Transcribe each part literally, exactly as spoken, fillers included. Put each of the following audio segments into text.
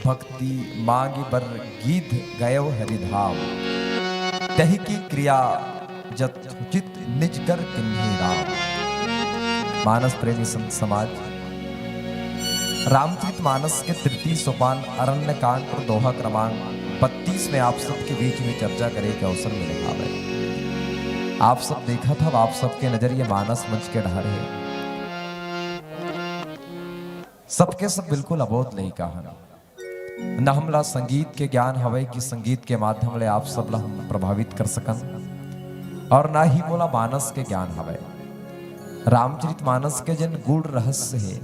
भक्ति मांगि बर गीध गयो हरिधाम। तहि की क्रिया जथुचित निज कर किन्ही राम। मानस प्रेमी संत समाज, रामचरित मानस के तृतीय सोपान अरण्य कांड और दोहा क्रमांक बत्तीस में आप सबके बीच में चर्चा करे के अवसर मिले हावय। आप सब देखत हव, आप सबके नजर ये मानस मंच के डहर हे। सबके सब बिल्कुल अबोध लइका हन। न हमला संगीत के ज्ञान हवय कि संगीत के माध्यम ले आप सब ला हम प्रभावित कर सकन, और ना ही मोला मानस के ज्ञान हवय। रामचरित मानस के जेन गूढ़ रहस्य हे,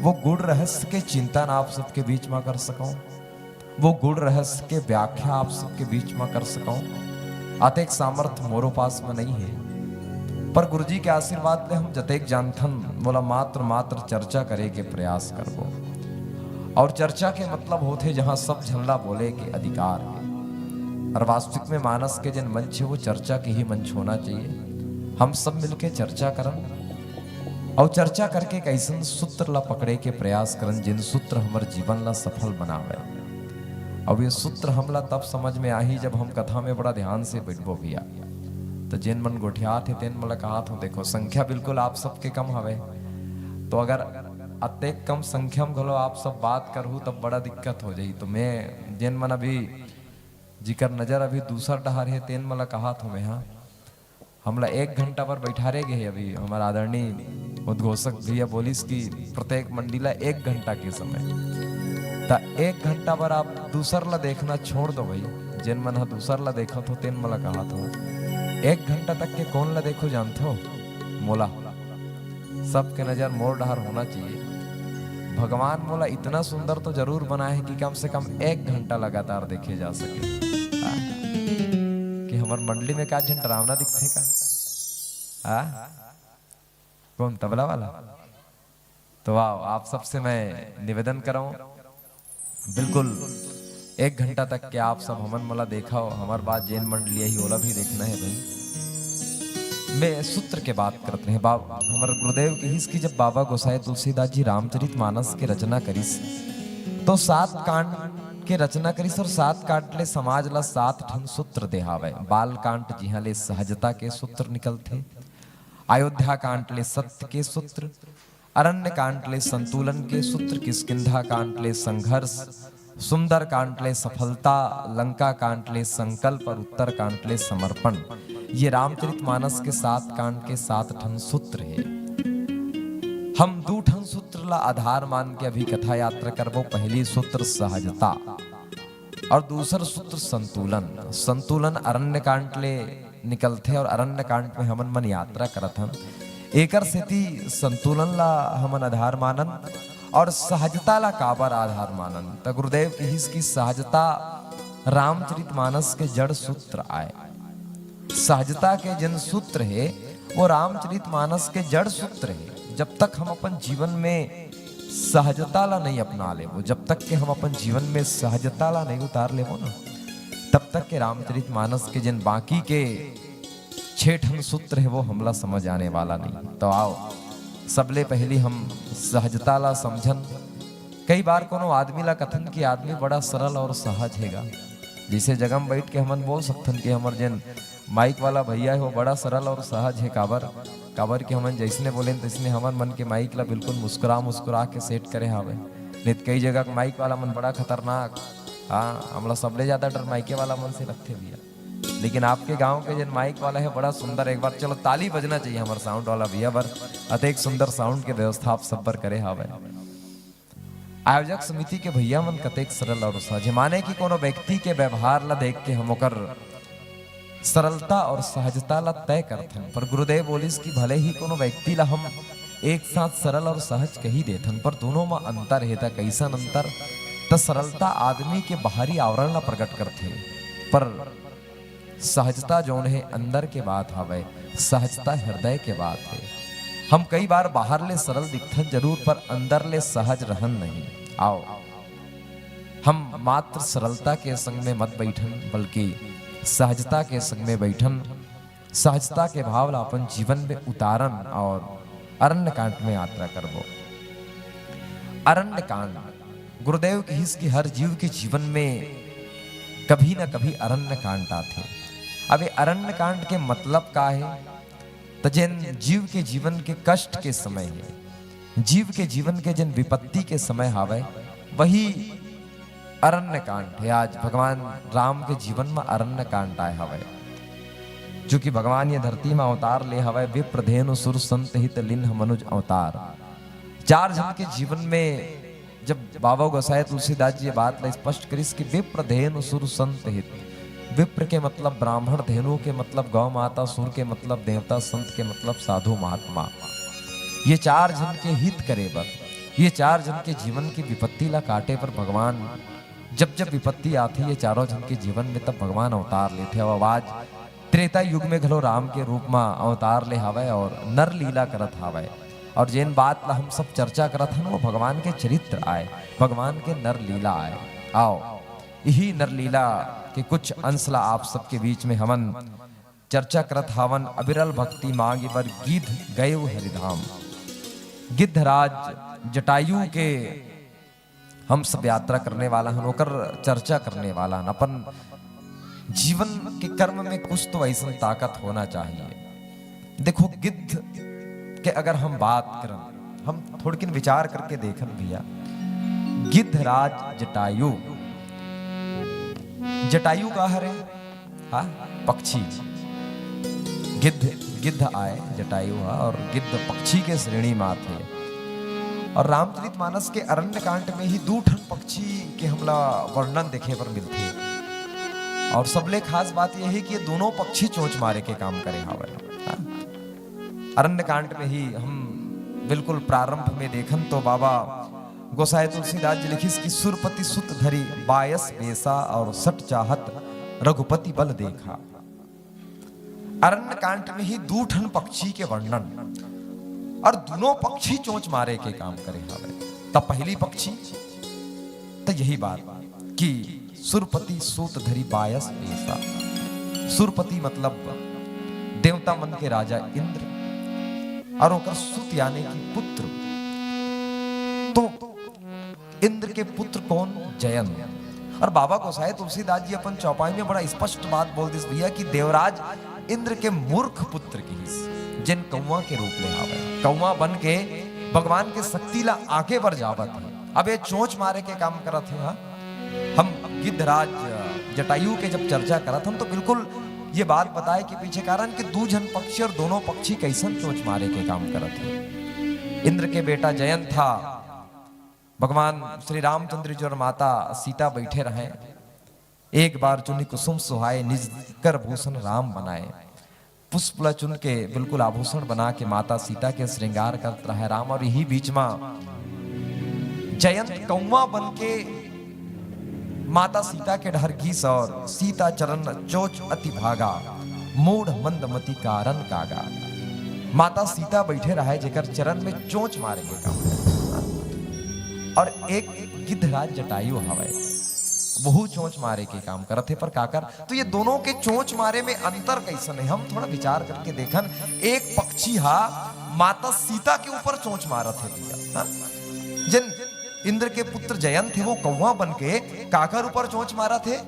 वो गूढ़ रहस्य के चिंतन आप सबके बीच म कर सकंव, वो गूढ़ रहस्य के व्याख्या आप सबके बीच म कर सकंव, अतेक सामर्थ्य मोरो पास म नइ हे। पर गुरुजी के आशीर्वाद ले हम जतेक जानथन, मोला मात्र, मात्र चर्चा करे के प्रयास करबो। और चर्चा के मतलब होथे, जहां सब झन ला बोले के अधिकार हे। और वास्तविक में मानस के जेन मंच हे, वो चर्चा के ही मंच होना चाहिए। हम सब मिलके चर्चा करन और चर्चा करके एक अइसन सूत्र ला पकड़े के प्रयास करन, जेन सूत्र हमर जीवन ला सफल बनावे। अब ये सूत्र हमला तब समझ में आही, जब हम कथा में बड़ा ध्यान से बैठबो भैया। तो जेन मन गोठियात हे, तेन मन ला कहत हंव, देखो, संख्या बिल्कुल आप सबके कम हवे, तो अगर अतेक कम संख्या में घलो आप सब बात करहू, तब बड़ा दिक्कत हो जाही। तो मैं, जेन मन अभी, जिकर नजर अभी दूसर डहर हे, तेन मन ला कहत हंव मैं, हाँ, हमला एक घंटा बर बैठारे गे हे अभी हमर आदरणीय उद्घोषक भैया बोलिस कि प्रत्येक मंडली ला एक घंटा के समय, त एक घंटा बर आप दूसर ला देखना छोड़ दो भाई। जेन मन ह दूसर ला देखत हो, तेन मन ला कहत हो, एक घंटा तक के कोन ला देखो जानथो? मोला। सबके नजर मोर डहर होना चाहिए। भगवान मोला इतना सुंदर तो जरूर बनाए हे कि कम से कम एक घंटा लगातार देखे जा सके। आ, कि हमर मंडली में का झन डरावना दिखथे का? आ? कौन, तबला वाला? तो आओ, आप सबसे मैं निवेदन करंव, बिल्कुल एक घंटा तक के आप सब हमन मोला देखव, हमर बाद जेन मंडली आही, ओला भी देखना हे भाई। मैं सूत्र के बात करत रहें, बाब-, हमर गुरुदेव कहिस कि जब बाबा गोसाई तुलसीदास जी रामचरित मानस के रचना करिस, तो सात कांड के रचना करिस और सात कांड ले समाज ला सात ठन सूत्र दे हावय। बाल कांड जिहां ले सहजता के सूत्र निकलथे, अयोध्या कांड ले सत्य के सूत्र, अरण्य कांड ले संतुलन के सूत्र, किष्किंधा कांड ले संघर्ष, सुंदर कांड ले सफलता, लंका कांड ले संकल्प और उत्तर कांड ले समर्पण। ये रामचरित मानस के सात कांड के सात ठन सूत्र हे। हम दू ठन सूत्र ला आधार मान के अभी कथा यात्रा करबो। पहली सूत्र सहजता और दूसर सूत्र संतुलन। संतुलन अरण्य कांड ले निकलथे और अरण्य कांड में हमन मन यात्रा करत हन, एकर सेती संतुलन ला हमन आधार मानन और सहजता ला काबर आधार मानन। त गुरुदेव कहिस कि सहजता रामचरित मानस के जड़ सूत्र आय। सहजता के जेन सूत्र हे, वो रामचरित मानस के जड़ सूत्र हे। जब तक हम अपन जीवन में सहजता ला नहीं अपना लेबो, जब तक के हम अपन जीवन में सहजता ला नहीं उतार लेबो ना, तब तक के रामचरित मानस के जेन बाकी के छह ठन सूत्र हे, वो हमला समझ आने वाला नहीं। तो आओ, सबले पहली हम सहजता ला समझन। कई बार कोनो आदमी ला कथन कि आदमी बड़ा सरल और सहज हे गा। जैसे जगह में बैठ के हमन बोल सकथन कि हमर जेन माइक वाला भैया हे, वो बड़ा सरल और सहज हे। काबर? काबर कि हमन जैसने बोलेन, तैसने हमर मन के माइक ला बिल्कुल मुस्कुरा, मुस्कुरा के सेट करे हावय। नहीं त कई जगह के माइक वाला मन बड़ा खतरनाक, हाँ, हमला सबले ज्यादा डर माइके वाला मन से लगथे भैया। लेकिन आपके गांव के जेन माइक वाला हे, बड़ा सुंदर। एक बार चलो, ताली बजना चाहिए हमर साउंड वाला भैया बर, अतेक सुंदर साउंड के व्यवस्था आप सब बर करे हावय। आयोजक समिति के भैया मन कतेक सरल और सहज हे, माने कि कोनो व्यक्ति के व्यवहार ला देख के हम ओकर सरलता और सहजता ला तय करथन। पर गुरुदेव बोलिस कि भले ही कोनो व्यक्ति ला हम एक साथ सरल और सहज कही देथन, पर दोनों म अंतर हे। त कइसन अंतर? त सरलता आदमी के बाहरी आवरण ला प्रकट करथे, पर सहजता जौन हे, अंदर के बात हवय, सहजता हृदय के बात हे। हम कई बार बाहर ले सरल दिखथन जरूर, पर अंदर ले सहज रहन नहीं। आओ, हम मात्र सरलता के संग में मत बैठन, बल्कि सहजता के संग में बैठन, सहजता के भाव ला अपन जीवन में उतारन और अरण्य कांड में यात्रा करबो। अरण्य कांड गुरुदेव कहिस कि हर जीव के जीवन में कभी ना कभी अरण्य कांड आथे। अब ये अरण्य कांड के मतलब का हे? त जेन जीव के जीवन के कष्ट के समय हे, जीव के जीवन के जेन विपत्ति के समय हावय, वही अरण्य कांड हे। आज भगवान राम के जीवन में अरण्य कांड आए हवय, जो कि भगवान ये धरती में अवतार ले हवय, विप्र धेनु सुर संत हित लिन्ह मनुज अवतार। चार झन के जीवन में जब बाबा गोसाई तुलसीदास जी ये बात ला स्पष्ट करिस कि विप्र धेनु सुर संत हित, विप्र के मतलब ब्राह्मण, धेनु के मतलब गौ माता, सुर के मतलब देवता, संत के मतलब साधु महात्मा। ये चार झन के हित करे बर, ये चार झन के जीवन की विपत्ति ला काटे बर भगवान, जब जब विपत्ति आथे ये चारों झन के जीवन में, तब भगवान अवतार लेथे। अब आज त्रेता युग में घलो राम के रूप में अवतार ले हावय और नर लीला करत हावय। और जेन बात ला हम सब चर्चा करत हन, वो भगवान के चरित्र आय, भगवान के नर लीला आय। आओ, यही नर लीला के कुछ अंश ला आप सबके बीच में हमन चर्चा करत हावन। अविरल भक्ति मांगि बर गिद्ध गए हरिधाम। गिद्धराज जटायु के हम सब यात्रा करने वाला हन, ओकर चर्चा करने वाला हन। अपन जीवन के कर्म में कुछ तो ऐसन ताकत होना चाहिए। देखो, गिद्ध के अगर हम बात करन, हम थोड़किन विचार करके देखन भैया, गिद्धराज जटायु, जटायु का हरे? हाँ, पक्षी। गिद्ध, गिद्ध आय जटायु हा, और गिद्ध पक्षी के श्रेणी में आथे। और रामचरितमानस के अरण्य कांड में ही दू ठन पक्षी के हमला वर्णन देखे बर मिलथे। और सबले खास बात ये हे कि ये दोनों पक्षी चोंच मारे के काम करे हावय। हाँ? अरण्य कांड में ही हम बिल्कुल प्रारंभ में देखन तो बाबा गोसाई तुलसीदास जी लिखिस कि सुरपति सुत धरि बायस बेसा और सट चाहत रघुपति बल देखा। अरण्य कांड में ही दू ठन पक्षी के वर्णन, और दूनों पक्षी चोंच मारे के काम करे हावय। त पहली पक्षी त यही बात कि सुरपति सूत धरि बायस बेसा। सुरपति मतलब देवता मन के राजा इंद्र, और ओकर सुत यानी कि पुत्र। तो इंद्र के पुत्र कौन? जयंत। और बाबा गोसाई तुलसीदास जी अपन चौपाई में बड़ा स्पष्ट बात बोल दिस भैया कि देवराज इंद्र के मूर्ख पुत्र किहिस, जेन कौवा के रूप ले हावय। कौवा बन के भगवान के शक्ति ला आगे बर जावत हे। अब ये चोंच मारे के काम करत हे। हाँ, हम गिद्धराज जटायु के जब चर्चा करत हन तो बिल्कुल ये बात बताए के पीछे कारण कि दू झन पक्षी और दोनों पक्षी कैसन चोंच मारे के काम करत हे। इंद्र के बेटा जयंत हा, भगवान श्री रामचंद्र जी और माता सीता बैठे रहे। एक बार चुनि कुसुम सुहाए निज कर भूषण राम बनाए। पुष्प ला चुन के बिल्कुल आभूषण बना के माता सीता के श्रृंगार करत रहे राम, और यही बीच मा जयंत कौवा बन के माता सीता के डहर गीस और सीता चरण चोच अति भागा, मूढ़ मंदमति कारण कागा। माता सीता बैठे रहे जेकर चरण में चोंच मारे के काम। और एक गिद्धराज जटायु हवय, वहू चोंच मारे के काम करत हे, पर काकर? तो ये दोनों के चोंच मारे में अंतर कैसन हे, हम थोड़ा विचार करके देखन। एक पक्षी हा माता सीता के ऊपर चोंच मारत हे भैया, हाँ? जेन इंद्र के पुत्र जयंत हे, वो कौवा बन के काकर ऊपर चोंच मारत हे?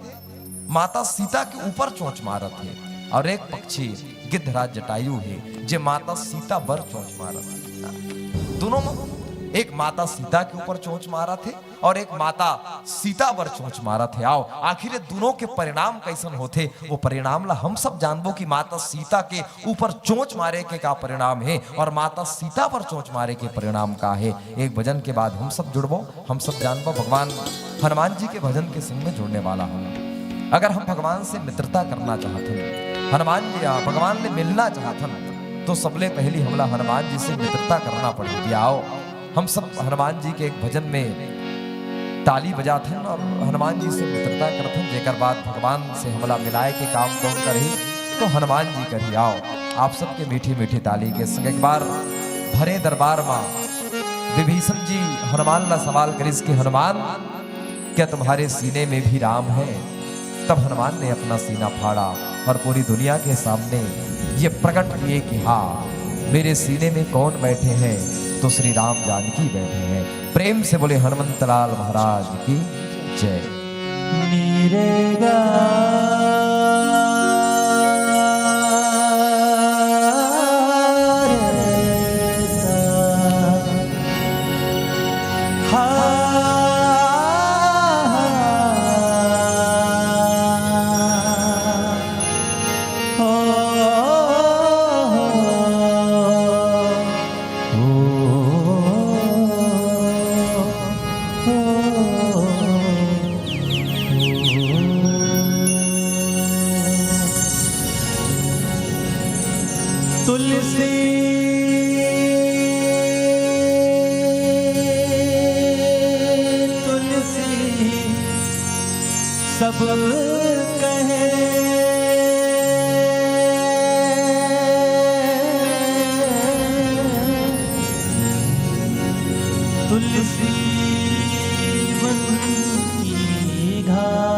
माता सीता के ऊपर चोंच मारत हे। और एक पक्षी गिद्धराज जटायु हे, जे माता सीता बर चोंच मारत हे। दोनों में एक माता सीता के ऊपर चोंच मारत हे और एक माता सीता बर चोंच मारत हे। आओ, आखिर ये दोनों के परिणाम कैसन होथे, वो परिणाम ला हम सब जानबो कि माता सीता के ऊपर चोंच मारे के का परिणाम हे और माता सीता पर चोंच मारे के परिणाम का हे। एक भजन के बाद हम सब जुड़बो, हम सब जानबो। भगवान हनुमान जी के भजन के संग में जुड़ने वाला हूँ। अगर हम भगवान से मित्रता करना चाहत हन, हनुमान जी, आ, भगवान ले मिलना चाहत हन, तो सबले पहली हमला हनुमान जी से मित्रता करना पड़ही। आओ, हम सब हनुमान जी के एक भजन में ताली बजाथन और हनुमान जी से मित्रता करथन, जेकर बाद भगवान से हमला मिलाए के काम कौन करही? तो हनुमान जी करही। आओ, आप सबके मीठी मीठी ताली के संग एक बार भरे दरबार मा विभीषण जी हनुमान ला सवाल करिस कि हनुमान, क्या तुम्हारे सीने में भी राम है? तब हनुमान ने अपना सीना फाड़ा और पूरी दुनिया के सामने ये प्रकट किए कि हाँ, मेरे सीने में कौन बैठे हैं? तो श्री राम जानकी बैठे हैं। प्रेम से बोले हनुमंत लाल महाराज की जय। निरेगा तुलसी, तुलसी सब कहे, तुलसी वन की घाट।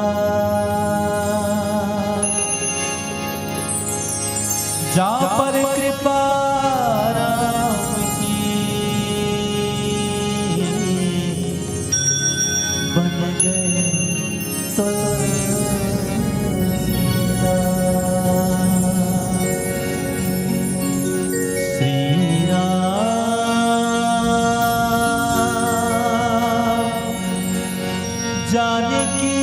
जा पर कृपा राम की, बन गए तुलसीदास। श्री राम जानकी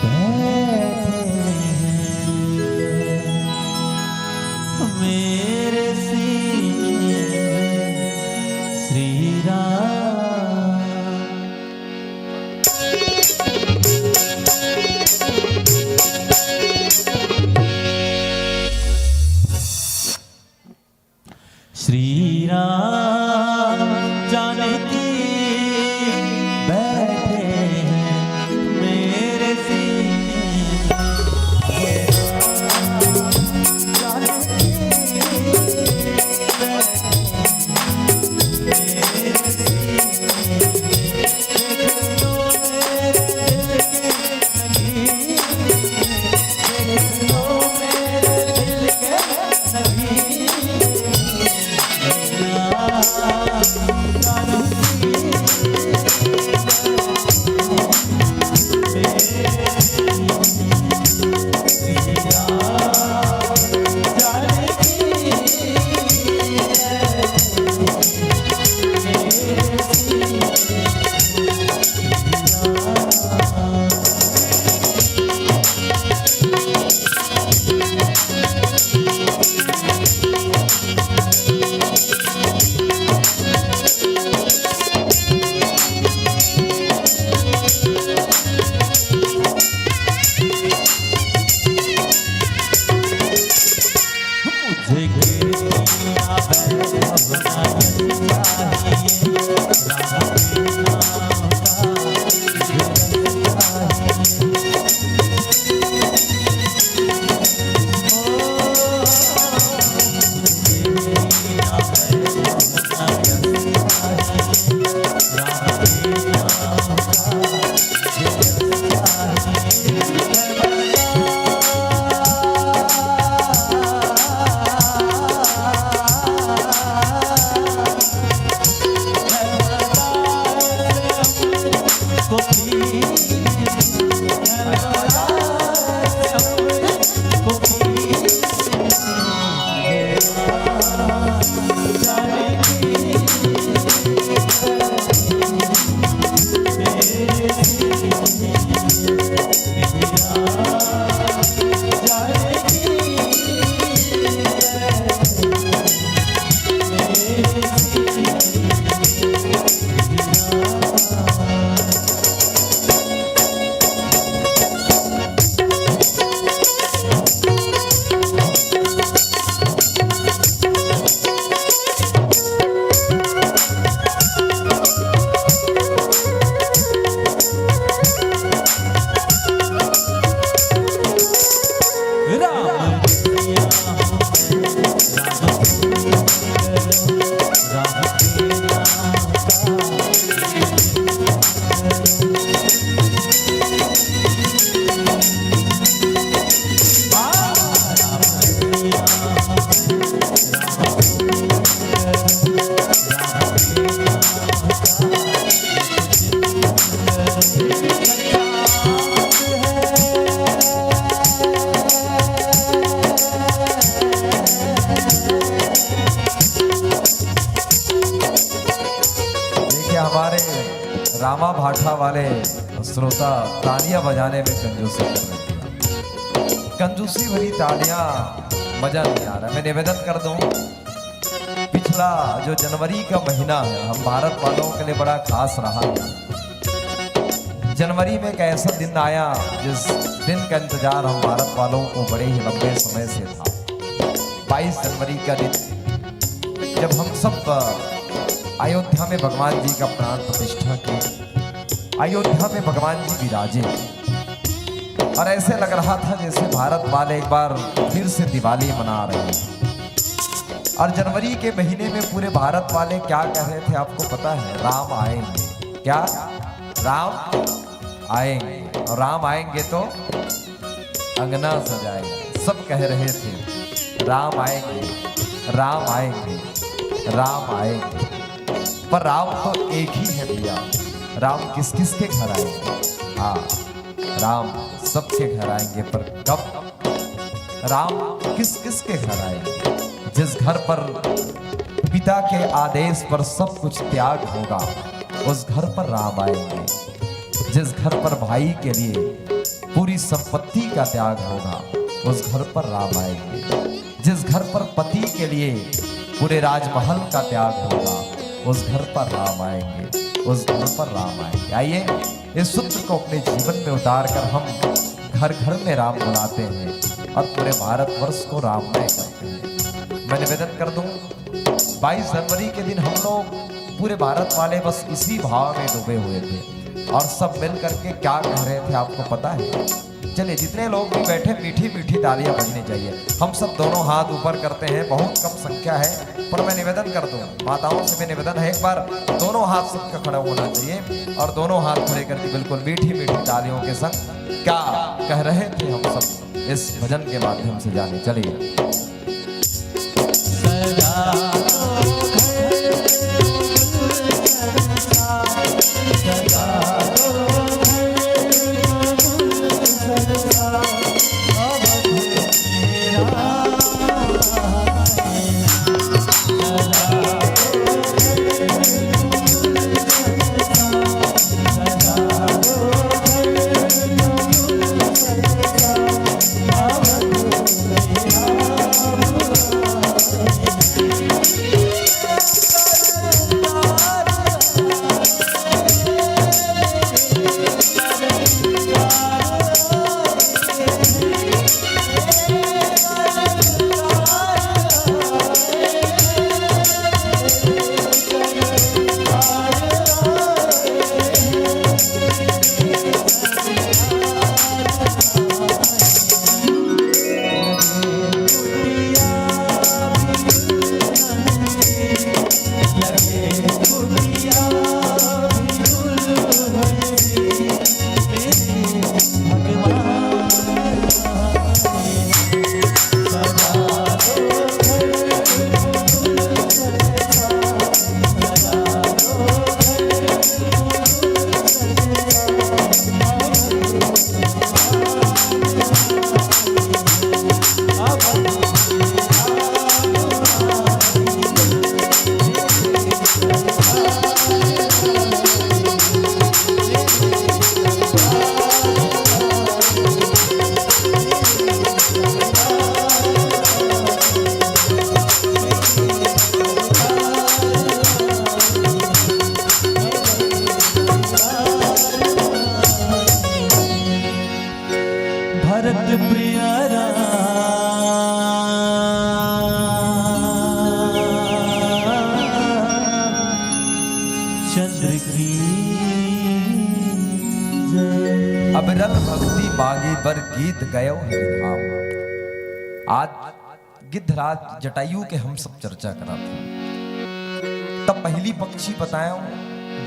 बैठे हैं मेरे सीने में श्री राम। श्री राम जानकी बैठे हैं मेरे सीने में। जानकी बैठे हैं मेरे सीने में। रामा भाठा वाले श्रोता तालियां बजाने में कंजूसी कर रहे हैं। कंजूसी भरी तालियां, मजा नहीं आ रहा। मैं निवेदन कर दूं, पिछला जो जनवरी का महीना है, हम भारत वालों के लिए बड़ा खास रहा है। जनवरी में एक ऐसा दिन आया, जिस दिन का इंतजार हम भारत वालों को बड़े ही लंबे समय से था। बाईस जनवरी का दिन, जब हम सब, अ, अयोध्या में भगवान जी का प्राण प्रतिष्ठा की, अयोध्या में भगवान जी विराजे, और ऐसे लग रहा था जैसे भारत वाले एक बार फिर से दिवाली मना रहे हैं। और जनवरी के महीने में पूरे भारत वाले क्या कह रहे थे, आपको पता है? राम आएंगे। क्या? राम आएंगे। और राम आएंगे तो अंगना सजाएंगे। सब कह रहे थे, "राम आएंगे, राम आएंगे, राम आएंगे।" पर राम तो एक ही है भैया। राम किस किस के घर आएंगे? हाँ, राम सबके घर आएंगे, पर कब? राम किस किस के घर आएंगे? जिस घर पर पिता के आदेश पर सब कुछ त्याग होगा, उस घर पर राम आएंगे। जिस घर पर भाई के लिए पूरी संपत्ति का त्याग होगा, उस घर पर राम आएंगे। जिस घर पर पति के लिए पूरे राजमहल का त्याग होगा, उस घर पर राम आएंगे, उस घर पर राम आएंगे। आइए, इस सूत्र को अपने जीवन में उतार कर हम घर घर में राम बुलाते हैं और पूरे भारतवर्ष को राममय करते हैं। मैं निवेदन कर दूं, बाईस जनवरी के दिन हम लोग पूरे भारत वाले बस इसी भाव में डूबे हुए थे और सब मिल करके क्या कह रहे थे, आपको पता है? चलिए, जितने लोग भी बैठे, मीठी मीठी तालियां बजनी चाहिए। हम सब दोनों हाथ ऊपर करते हैं, बहुत कम संख्या है, पर मैं निवेदन कर दूं, माताओं से भी निवेदन है, एक बार दोनों हाथ सबका खड़ा होना चाहिए और दोनों हाथ खड़े करके बिल्कुल मीठी मीठी तालियों के संग क्या कह रहे थे हम सब इस भजन के माध्यम से जाने। चलिए। भरत प्रिय रामचंद्र की जय। अविरल भक्ति मांगी बर गीत गयो हरि धाम। आज गिद्धराज जटायु के हम सब चर्चा करत हन। तब पहली पक्षी बतायो,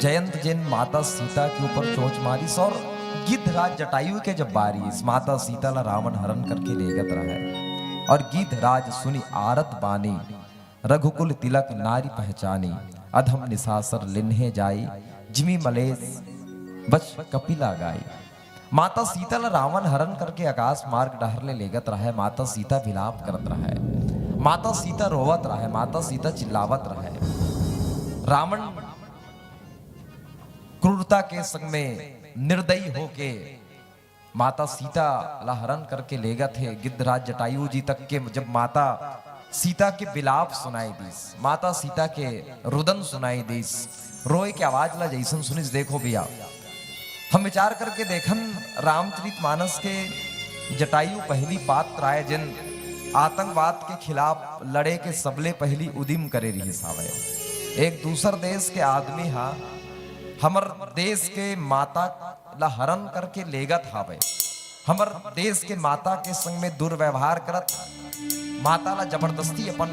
जयंत जेन माता सीता के ऊपर चोंच मारिस और गिद्धराज जटायु के जब बारिस, माता सीता ला रावण हरण करके लेगत रहय। और गिद्धराज सुनि आरत बानी, रघुकुल तिलक नारि पहचानी, अधम निसासर लिन्हे जाई, जिमि मलेस बच कपिला गाई। माता सीता ला रावण हरण करके आकाश मार्ग डहर ले लेगत रहय, माता सीता विलाप करत रहय, माता सीता रोवत रहय, माता सीता चिल्लावत रहय। रावण क्रूरता के संग में निर्दयी होके माता सीता ला हरण करके लेगत हे। गिद्धराज जटायु जी तक के जब माता सीता के बिलाप सुनाई दीस, माता सीता के रुदन सुनाई दीस, रोए के आवाज ला जइसन सुनिस, देखो भैया, हम विचार करके देखन, रामचरित मानस के जटायु पहली पात्र आय, जिन आतंकवाद के खिलाफ लड़े के सबले पहली उदिम करे रिहिस हावय। एक दूसर देश के आदमी हा हमर देश के माता ला हरण करके लेगत हावय, हमर देश के माता के संग में दुर्व्यवहार करत, माता ला जबरदस्ती अपन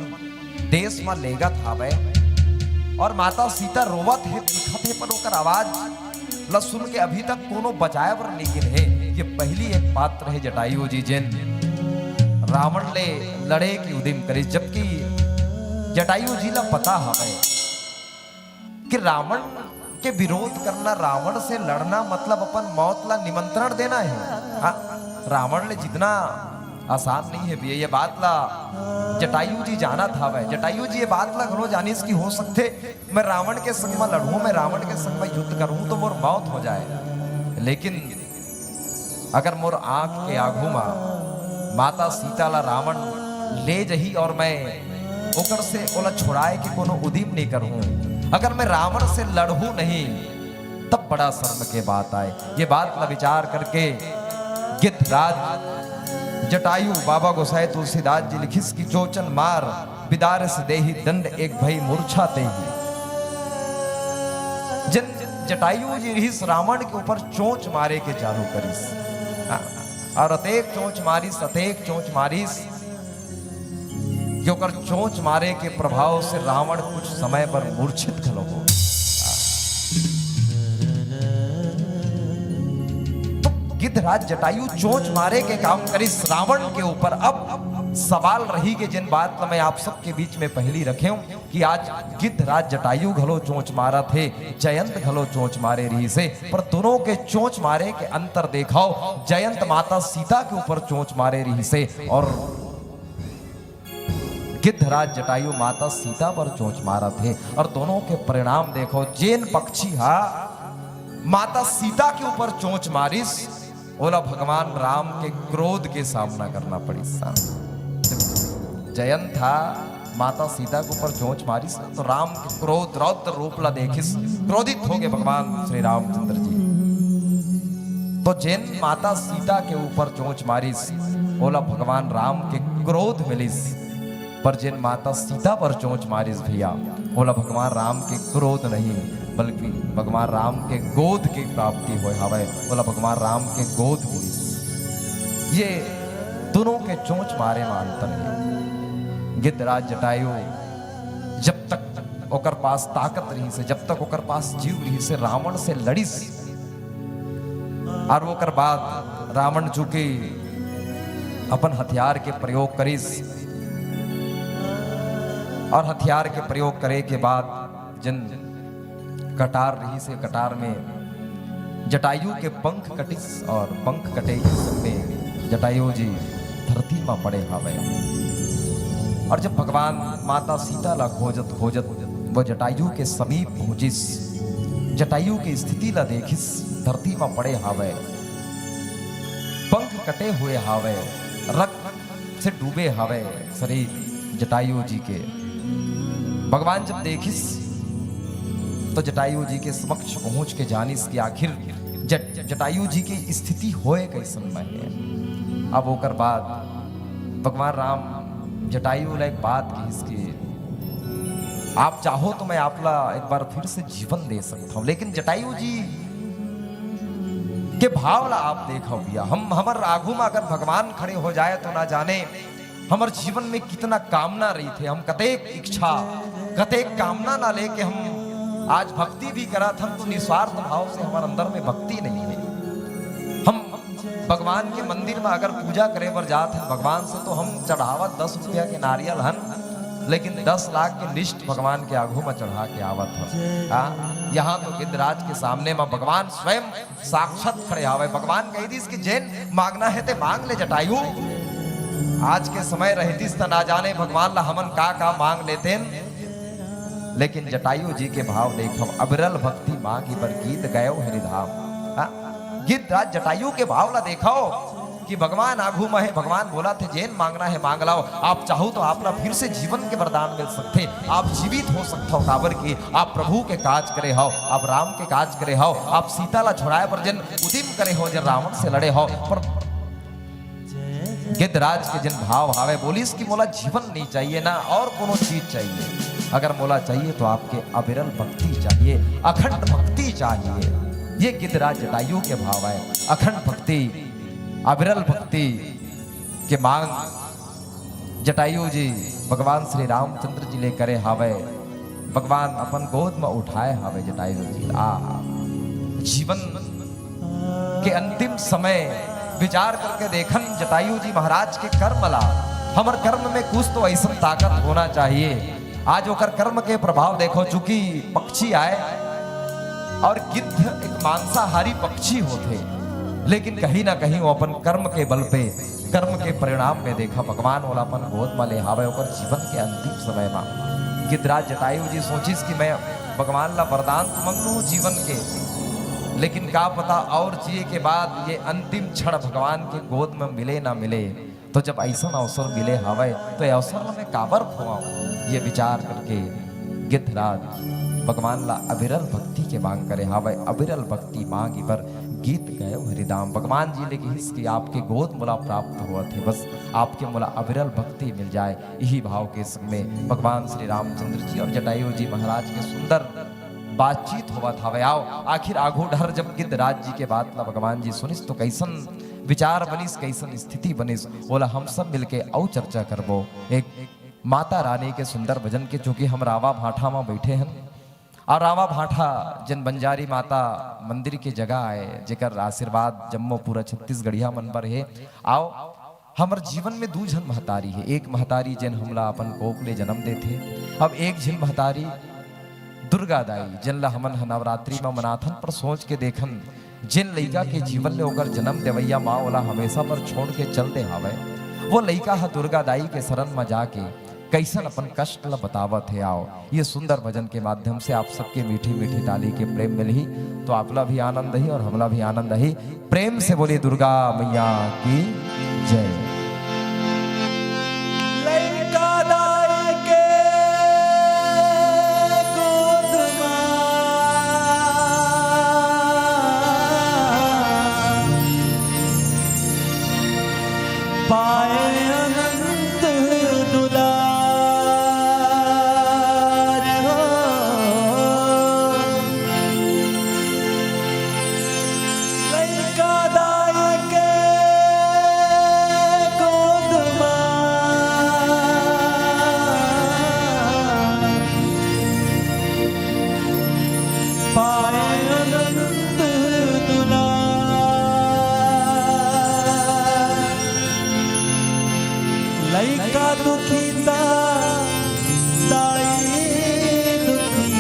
देश म लेगत हावय, और माता सीता रोवत हे, बिलखत हे, पर ओकर आवाज ला सुन के अभी तक कोनो बचाए बर नइ गिन हे। ये पहली एक पात्र हे जटायु जी, जेन रावण ले लड़े के उदिम करिस, जबकि जटायु जी ला पता हवय कि रावण के विरोध करना, रावण से लड़ना, मतलब अपन मौत ला निमंत्रण देना हे। हाँ, रावण ले जीतना आसान नहीं हे भैया, ये बात ला जटायु जी जानत हावय। जटायु जी ये बात ला घलो जानिस कि हो सकथे मैं रावण के संग म लड़हूं, मैं रावण के संग म युद्ध करहूं तो मोर मौत हो जाए, लेकिन अगर मोर आंख के आगू म माता सीता ला रावण ले जही और मैं ओकर से ओला छुड़ाए के कोनो उदिम नहीं करहूं, अगर मैं रावण से लड़हूं नहीं, तब बड़ा शर्म के बात आए। ये बात ला विचार करके गिद्धराज जटायु, बाबा गोसाई तुलसीदास जी लिखिस कि जोचन मार बिदारस देहि दंड एक भई मूर्छा तेहि। जेन जटायु जी रिहिस रावण के ऊपर चोंच मारे के चालू करिस, हाँ, और अतेक चोंच मारिस, अतेक चोंच मारिस कि ओकर चोंच मारे के प्रभाव से रावण कुछ समय बर मूर्छित घलो हो। तो गिद्धराज जटायु चोंच मारे के काम करिस रावण के ऊपर। अब सवाल रही कि जिन बात ला मैं आप सबके बीच में पहली रखे हूं कि आज गिद्धराज जटायु घलो चोंच मारत हे, जयंत घलो चोंच मारे रहिस हे, पर दोनों के चोंच मारे के अंतर देखव। जयंत माता सीता के ऊपर चोंच मारे रहिस हे और गिद्धराज जटायु माता सीता पर चोंच मारत हे, और दोनों के परिणाम देखव। जेन पक्षी हा माता सीता के ऊपर चोंच मारिस, ओला भगवान राम के क्रोध के सामना करना पड़िस। जयंत हा माता सीता के ऊपर चोंच मारिस, तो राम के क्रोध, रौद्र रूप ला देखिस, क्रोधित हो गए भगवान श्री रामचंद्र जी। तो जेन माता सीता के ऊपर चोंच मारिस, ओला भगवान राम के क्रोध मिलिस, पर जेन माता सीता पर चोंच मारिस भैया, ओला भगवान राम के क्रोध नहीं, बल्कि भगवान राम के गोद के प्राप्ति होय हवय, ओला भगवान राम के गोद मिलिस। ये दोनों के चोंच मारे म अंतर हे। गिद्धराज जटायु जब तक ओकर पास ताकत रहिस हे, जब तक ओकर पास जीव रहिस हे, रावण से लड़िस, और ओकर बाद रावण चूंकि अपन हथियार के प्रयोग करिस, और हथियार के प्रयोग करे के बाद जेन कटार रहिस हे, कटार में जटायु के पंख कटिस और पंख कटे के संग में जटायु जी धरती म पड़े हावय। और जब भगवान माता सीता ला खोजत खोजत वो जटायु के समीप पहुंचिस, जटायु के स्थिति ला देखिस, धरती म पड़े हावय, पंख कटे हुए हावय, रक्त से डूबे हावय शरीर जटायु जी के। भगवान जब देखिस तो जटायु जी के समक्ष पहुंच के जानिस कि आखिर जट-, जटायु जी के स्थिति होय कइसन म हे। अब ओकर बाद भगवान राम जटायु ला एक बात कहिस कि आप चाहो तो मैं आप ला एक बार फिर से जीवन दे सकता हूं, लेकिन जटायु जी के भाव ला आप देखव भैया, हम, हमर आगू म अगर भगवान खड़े हो जाए तो ना जाने हमर जीवन में कितना कामना रहिथे, हम कतेक इच्छा, कतेक कामना ला लेके हम आज भक्ति भी करत हन, तो निस्वार्थ भाव से हमर अंदर में भक्ति नहीं हे। हम भगवान के मंदिर में अगर पूजा करे बर जात हन भगवान से, तो हम चढ़ावत दस रुपया के नारियल हन, लेकिन दस लाख के list भगवान के आगू में चढ़ा के आवत हन। हाँ, यहाँ तो गिद्धराज के सामने में भगवान स्वयं साक्षात खड़े हावय। भगवान कहि दिस कि जेन मांगना हे ते मांग ले जटायु। आज के समय रहतिस त ना जाने भगवान ला हमन का का मांग लेतेन। लेकिन जटायु जी के भाव देखव, अविरल भक्ति मांगी बर गीत गयो हरिधाम। हाँ? गिद्धराज जटायु के भाव ला देखव कि भगवान आघू म हे, भगवान बोलत हे, "जेन मांगना हे मांग लाव, आप चाहू तो आप ला फिर से जीवन के वरदान मिल सकथे, आप जीवित हो सकथव, काबर कि आप प्रभु के काज करे हव, आप राम के काज करे हव, आप सीता ला छुड़ाए बर जेन उदिम करे हव, जेन रावण से लड़े हव।" पर गिद्धराज के जेन भाव हावय, बोलिस कि मोला जीवन नहीं चाहिए ना और कोनो चीज चाहिए, अगर मोला चाहिए तो आपके अविरल भक्ति चाहिए, अखंड भक्ति चाहिए। ये गिद्धराज जटायु के भाव है, अखंड भक्ति, अविरल भक्ति के मांग जटायु जी भगवान श्री रामचंद्र जी ले करे हावय, भगवान अपन गोद म उठाए हावय जटायु जी। आ, जीवन के अंतिम समय विचार करके देखन जटायु जी महाराज के कर्म ला, हमर कर्म में कुछ तो ऐसन ताकत होना चाहिए। आज ओकर कर्म के प्रभाव देखो, चूंकि पक्षी आए और गिद्ध एक मांसाहारी पक्षी होथे, लेकिन कहीं ना कहीं वो अपन कर्म के बल पे, कर्म के परिणाम में देखा भगवान ओला अपन गोद म ले हावय ओकर जीवन के अंतिम समय म। गिद्धराज जटायु जी सोचिस कि मैं भगवान ला वरदान तो मंगलू जीवन के, लेकिन का पता और जिए के बाद ये अंतिम क्षण भगवान के गोद में मिले ना मिले। तो जब ऐसन अवसर मिले हावय, तो ये अवसर ला मैं काबर खोवाऊं? ये विचार करके गिद्धराज भगवान ला अविरल भक्ति के मांग करे हावय। अविरल भक्ति मांगी बर गीत गयो हरिधाम। भगवान जी ले कहिस कि आपके गोद मोला प्राप्त होवत हे, बस आपके मोला अविरल भक्ति मिल जाए। यही भाव के संग में भगवान श्री रामचंद्र जी और जटायु जी महाराज के सुंदर बातचीत होवत हावय। आओ, आखिर आघू डहर जब गिद्धराज जी के बात ला भगवान जी सुनिस, तो कैसन विचार बनिस, कैसन स्थिति बनिस, ओला हम सब मिलके अउ चर्चा करबो। एक माता रानी के सुंदर भजन के, चूंकि हम रावा भाठा म बैठे हन, और रावा भाठा जेन बंजारी माता मंदिर के जगह आए, जेकर आशीर्वाद जम्मो पूरा छत्तीसगढ़िया मन बर हे। आओ, हमर जीवन में दू झन महतारी हे, एक महतारी जेन हमला अपन कोख ले जन्म देथे, अब एक झन महतारी दुर्गा दाई, जेन ला हमन ह नवरात्रि म मनाथन, पर सोच के देखन, जेन लइका के जीवन ले ओकर जन्म देवइया माँ ओला हमेशा बर छोड़ के चल दे हावय, वो लइका ह दुर्गा दाई के शरण म जाके कैसन अपन कष्ट ला बतावत हे। आओ, ये सुंदर भजन के माध्यम से आप सबके मीठी मीठी ताली के प्रेम मिलही, तो आपला भी आनंद ही और हमला भी आनंद ही। प्रेम से बोलिए दुर्गा मैया की जय। लइका दाई के गोद मा पाए अनंत दुलार हो। लइका दाई के गोद मा पाए अनंत दुलार। लइका दुखी त दाई दुखी,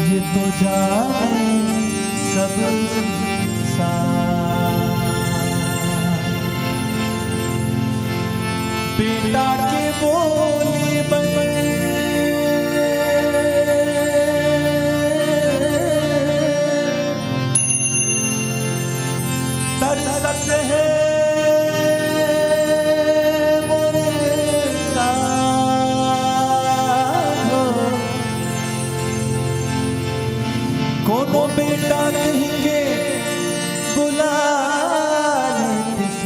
ये तो जाने सब संसार। बेटा के बोली बन तरसत हे मोरे लाल हो। कोनो बेटा कहिके बुला लेतिस,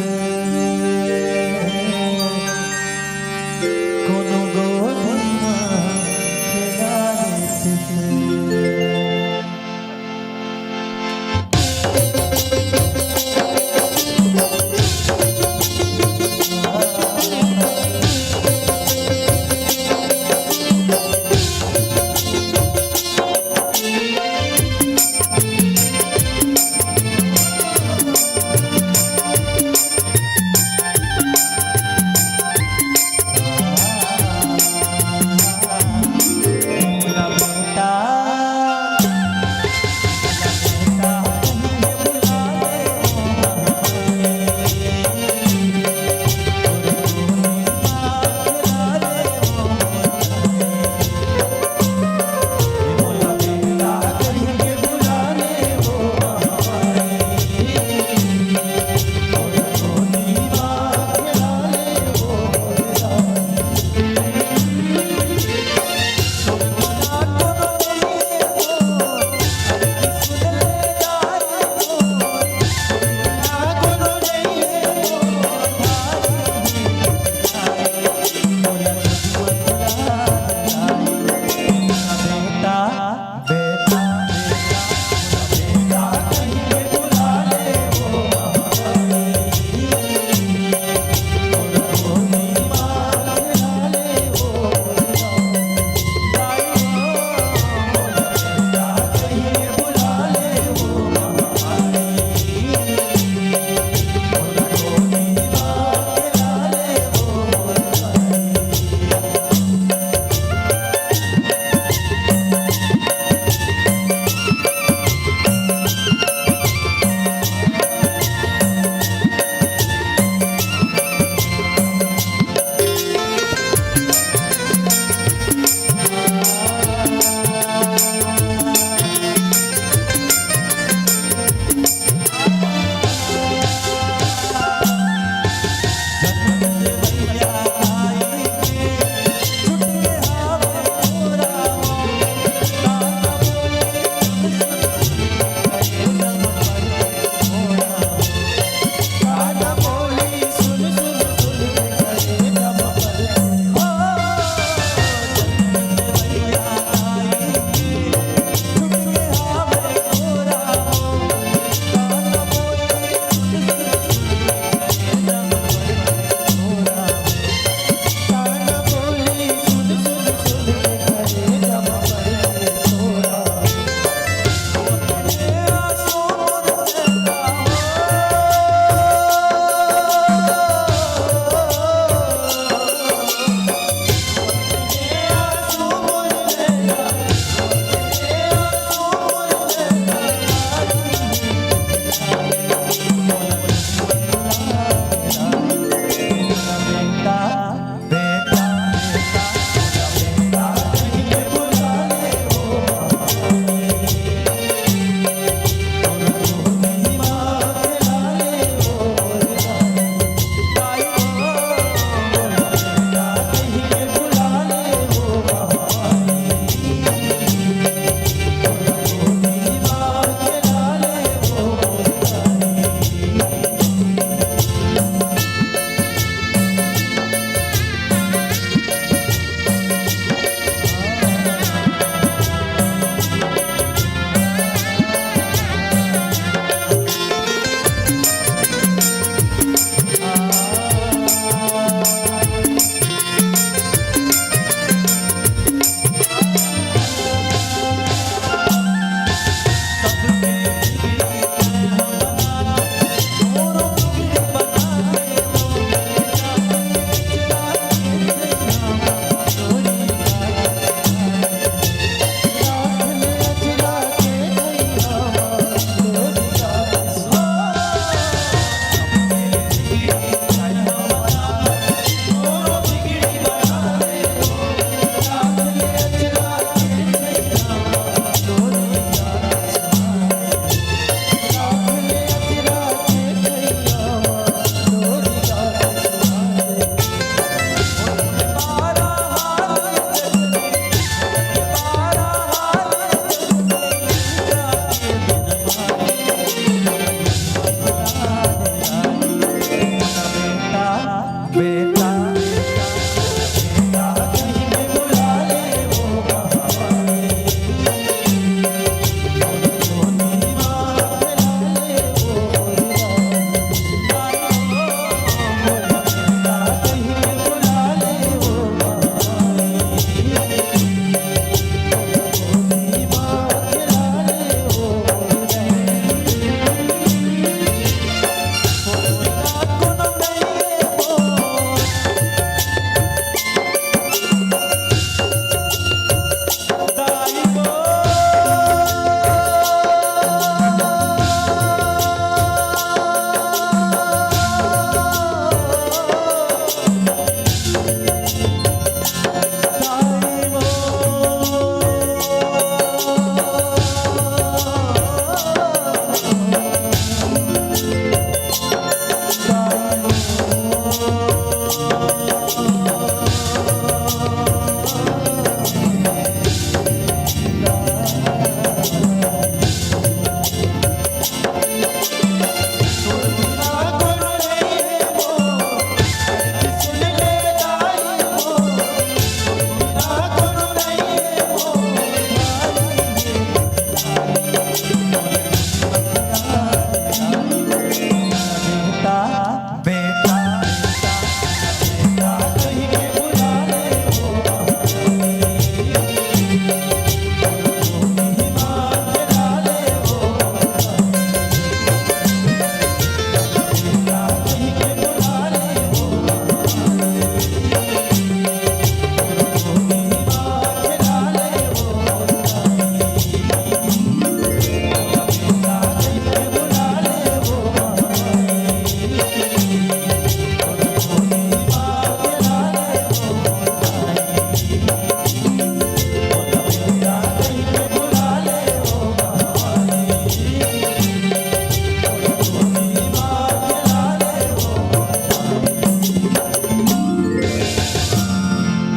कोनो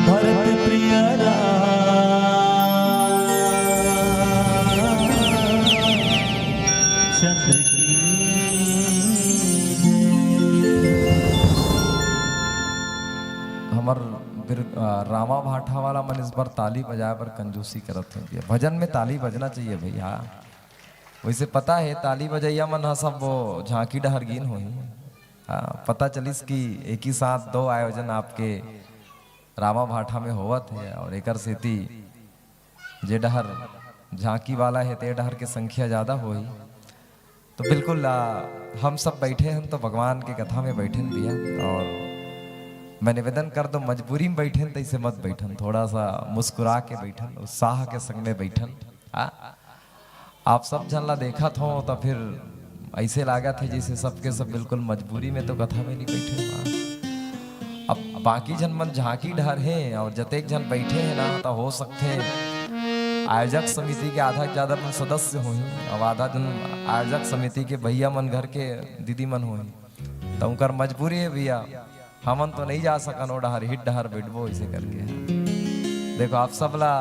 भरत प्रिय राम चंद्र की जय। हमर बिर-, आ, रामा भाठा वाला मन इस बार ताली बजाए बर कंजूसी करत हे भैया। भजन में ताली बजना चाहिए भैया। वैसे पता है, ताली बजैया मन ह सब वो झांकी डहर गिन होही। हाँ, पता चलिस कि एक ही साथ दो आयोजन आपके रामा भाठा में होवत हे, और एकर सेती जे डहर झांकी वाला हे, ते डहर के संख्या ज्यादा होही। तो बिल्कुल, आ, हम सब बैठे हन तो भगवान के कथा में बैठन भैया, और मैं निवेदन कर दो, मजबूरी में बैठन तो ऐसे मत बैठन, थोड़ा सा मुस्कुरा के बैठन, उत्साह के संग में बैठन। हाँ, आप सब झन ला देखत हो तो फिर ऐसे लागत हे जैसे सबके सब बिल्कुल मजबूरी में तो कथा में नहीं बैठे हो। अब बाकी झन मन झांकी डहर हे और जतेक झन बैठे हे ना, तो हो सकथे आयोजक समिति के आधा से ज्यादा मन सदस्य होही, अब आधा झन आयोजक समिति के भैया मन, घर के दीदी मन होही, तो उनकर मजबूरी हे भैया, हमन तो नहीं जा सकन ओ डहर, हिट डहर बैठबो ऐसे करके। देखो, आप सब ला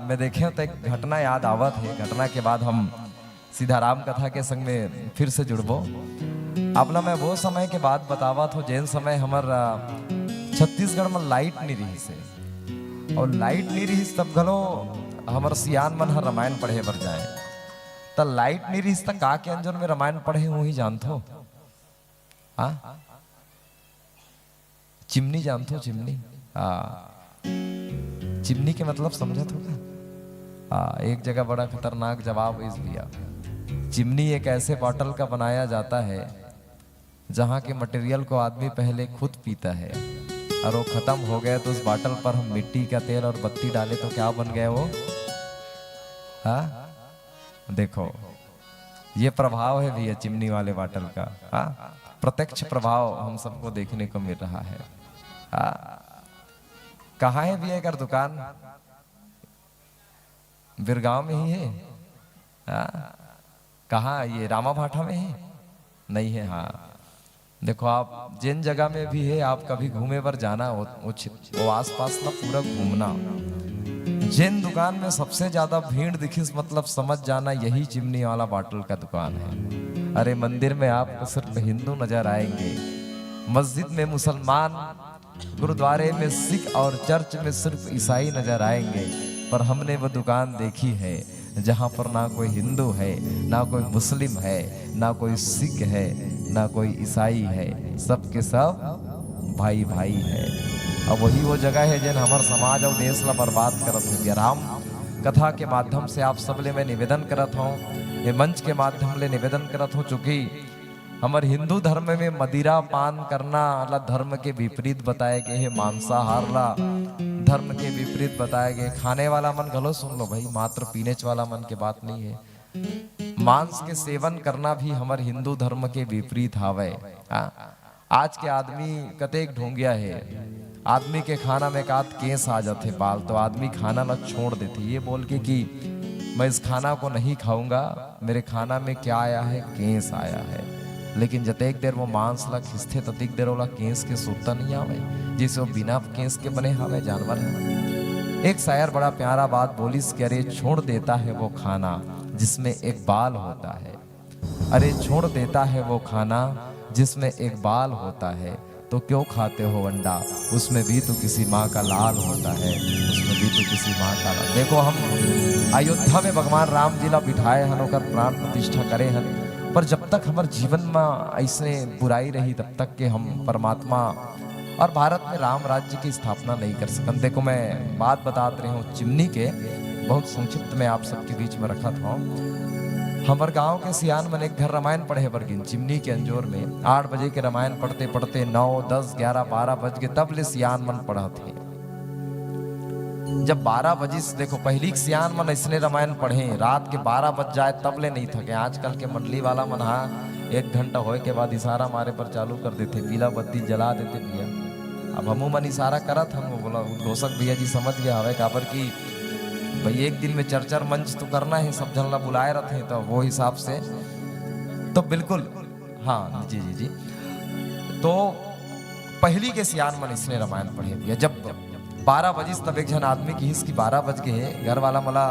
मैं देखे तो एक घटना याद आवत हे, घटना के बाद हम सीधा राम कथा के संग में फिर से जुड़बो। आप ला मैं वो समय के बात बतावत हो, जेन समय हमर, अ, छत्तीसगढ़ में लाइट नहीं रहिस हे, और लाइट नहीं रहिस तब घलो हमर सियान मन ह रामायण पढ़े बर जाए। त लाइट नहीं रहिस त का के अंजोर में रामायण पढ़े होही जानथो? हाँ, चिमनी जानथो? चिमनी। हाँ, चिमनी के मतलब समझत हो का? हाँ, एक जगह बड़ा खतरनाक जवाब इस दिया। चिमनी एक ऐसे बॉटल का बनाया जाता है जहाँ के मटेरियल को आदमी पहले खुद पीता है, और वो खत्म हो गए तो उस बॉटल पर हम मिट्टी का तेल और बत्ती डाले तो क्या बन गए वो? हाँ, देखो, ये प्रभाव है भैया चिमनी वाले बॉटल का। हाँ, प्रत्यक्ष प्रभाव हम सबको देखने को मिल रहा है। हाँ, कहाँ है भैया एकर दुकान? बिरगांव में ही है। हाँ, कहाँ, ये रामा भाठा में है? नहीं है। हाँ, देखो, आप जेन जगह में भी है, आप कभी घूमे बर जाना, वो, वो आसपास ना पूरा घूमना। जेन दुकान में सबसे ज्यादा भीड़ दिखिस, मतलब समझ जाना यही चिमनी वाला बॉटल का दुकान है। अरे, मंदिर में आपको सिर्फ हिंदू नजर आएंगे, मस्जिद में मुसलमान, गुरुद्वारे में सिख और चर्च में सिर्फ ईसाई नजर आएंगे, पर हमने वो दुकान देखी है जहाँ पर ना कोई हिंदू है, ना कोई मुस्लिम है, ना कोई सिख है, ना कोई ईसाई है, सब के सब भाई भाई है। अब वही वो जगह है जेन हमर समाज और देश ला बर्बाद करत है। राम कथा के माध्यम से आप सब ले मैं निवेदन करत हूँ, ये मंच के माध्यम ले निवेदन करत हूँ, चूंकि हमर हिंदू धर्म में मदिरा पान करना ला धर्म के विपरीत बताए गए हे, मांसाहार ला धर्म के विपरीत बताए गए। खाने वाला मन घलो सुन लो भाई, मात्र पीनेच वाला मन के बात नहीं है। मांस के सेवन करना भी हमर हिंदू धर्म के विपरीत हावय। हाँ, आज के आदमी कतेक ढोंगिया हे, आदमी के खाना में एकाध केस आ जाथे बाल, तो आदमी खाना ला छोड़ देथे, ये बोल के कि मैं इस खाना को नहीं खाऊंगा, मेरे खाना में क्या आया है, केस आया है। लेकिन जतेक देर वो मांस ला खिंचथे, ततेक देर ओला केस के सुरता नहीं आवे। जैसे वो बिना केस के बने हवे, जानवर है। एक शायर बड़ा प्यारा बात बोलिस कि अरे छोड़ देता है वो खाना जिसमें एक बाल होता है, अरे छोड़ देता है वो खाना जिसमें एक बाल होता है, तो क्यों खाते हो अंडा, उसमें भी तो किसी माँ का लाल होता है, उसमें भी तो किसी माँ का लाल। देखो, हम अयोध्या में भगवान राम जी ला बिठाए हन, ओकर प्राण प्रतिष्ठा करे हन, पर जब तक हमर जीवन में ऐसने बुराई रही, तब तक के हम परमात्मा और भारत में राम राज्य की स्थापना नहीं कर सकन। देखो, मैं बात बतात रहे हूँ चिमनी के, बहुत संक्षिप्त में आप सबके बीच में रखत हूँ। हमर गांव के सियान मन एक घर रामायण पढ़े बर गिन चिमनी के अंजोर में। आठ बजे के रामायण पढ़ते पढ़ते नौ, दस, ग्यारह, बारह बज के, तब ले सियान मन पढ़त हे। जब बारह बजिस, देखो, पहिली के सियान मन अइसने रामायण पढ़े, रात के बारह बज जाए तब ले नहीं थके। आजकल के मंडली वाला मन हा एक घंटा होए के बाद इशारा मारे बर चालू कर देथे, पीला बत्ती जला देथे भैया। अब हमू मन इशारा करत हन, वो बोला, उद्घोषक भैया जी समझ गया हवे, काबर कि भाई एक दिन में चार चार मंच तो करना है, सब झन ला बुलाए रथे, तो वो हिसाब से तो बिल्कुल, हाँ जी जी जी। तो पहिली के सियान मन अइसने रामायण पढ़े भैया। जब बारह बजिस तब एक झन आदमी किहिस कि बारह बज गे हे, घर वाला मोला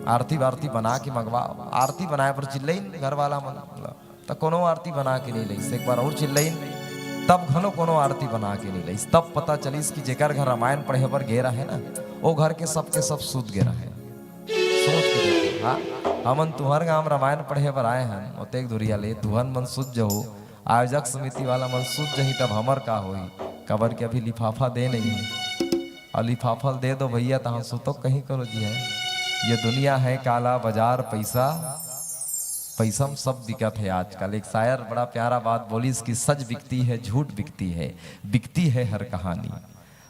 आरती वारती बना के मंगवा। आरती बनाए बर चिल्लइन घर वाला मन, त कोनो आरती बना के नहीं लइस। एक बार और चिल्लइन, तब घलो कोनो आरती बना के नहीं लइस। तब पता चलिस कि जेकर घर रामायण पढ़े बर गे रहे ना, वो घर के सबके सब सुत गे रहे। सोच के देखो, हाँ, हमन तुहर गांव रामायण पढ़े बर आए हन, ओतेक दुरिया ले, तुहर मन सुत जहू, आयोजक समिति वाला मन सुत जही, तब हमर का होही? काबर के अभी लिफाफा दे नहीं है। और लिफाफा दे दो भैया, तहाँ सुतो कहीं करो जी है। ये दुनिया है काला बाजार, पैसा, पैसा में सब बिकत है आजकल। एक शायर बड़ा प्यारा बात बोलिस कि सच बिकती है, झूठ बिकती है, बिकती है हर कहानी।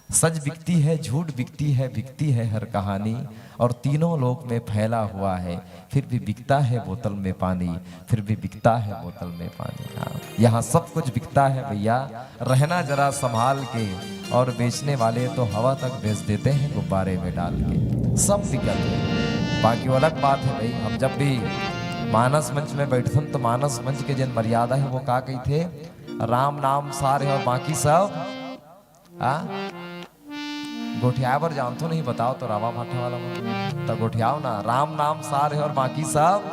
सच बिकती है, झूठ बिकती है, बिकती है हर कहानी, और तीनों लोक में फैला हुआ है, फिर भी बिकता है बोतल में पानी, फिर भी बिकता है बोतल में पानी। हाँ, यहाँ सब कुछ बिकता है भैया, रहना जरा संभाल के, और बेचने वाले तो हवा तक बेच देते हैं गुब्बारे में डाल के। सब बिकत है, बाकी वो अलग बात है भाई। हम जब भी मानस मंच में बैठथन तो मानस मंच के जेन मर्यादा है वो का कहिथे, राम नाम सार है और बाकी सब, हाँ, गोठियाए बर जानथो नहीं, बताओ तो रावा भाठा वाला मन। त गोठियाओ ना, राम नाम सार है और बाकी सब।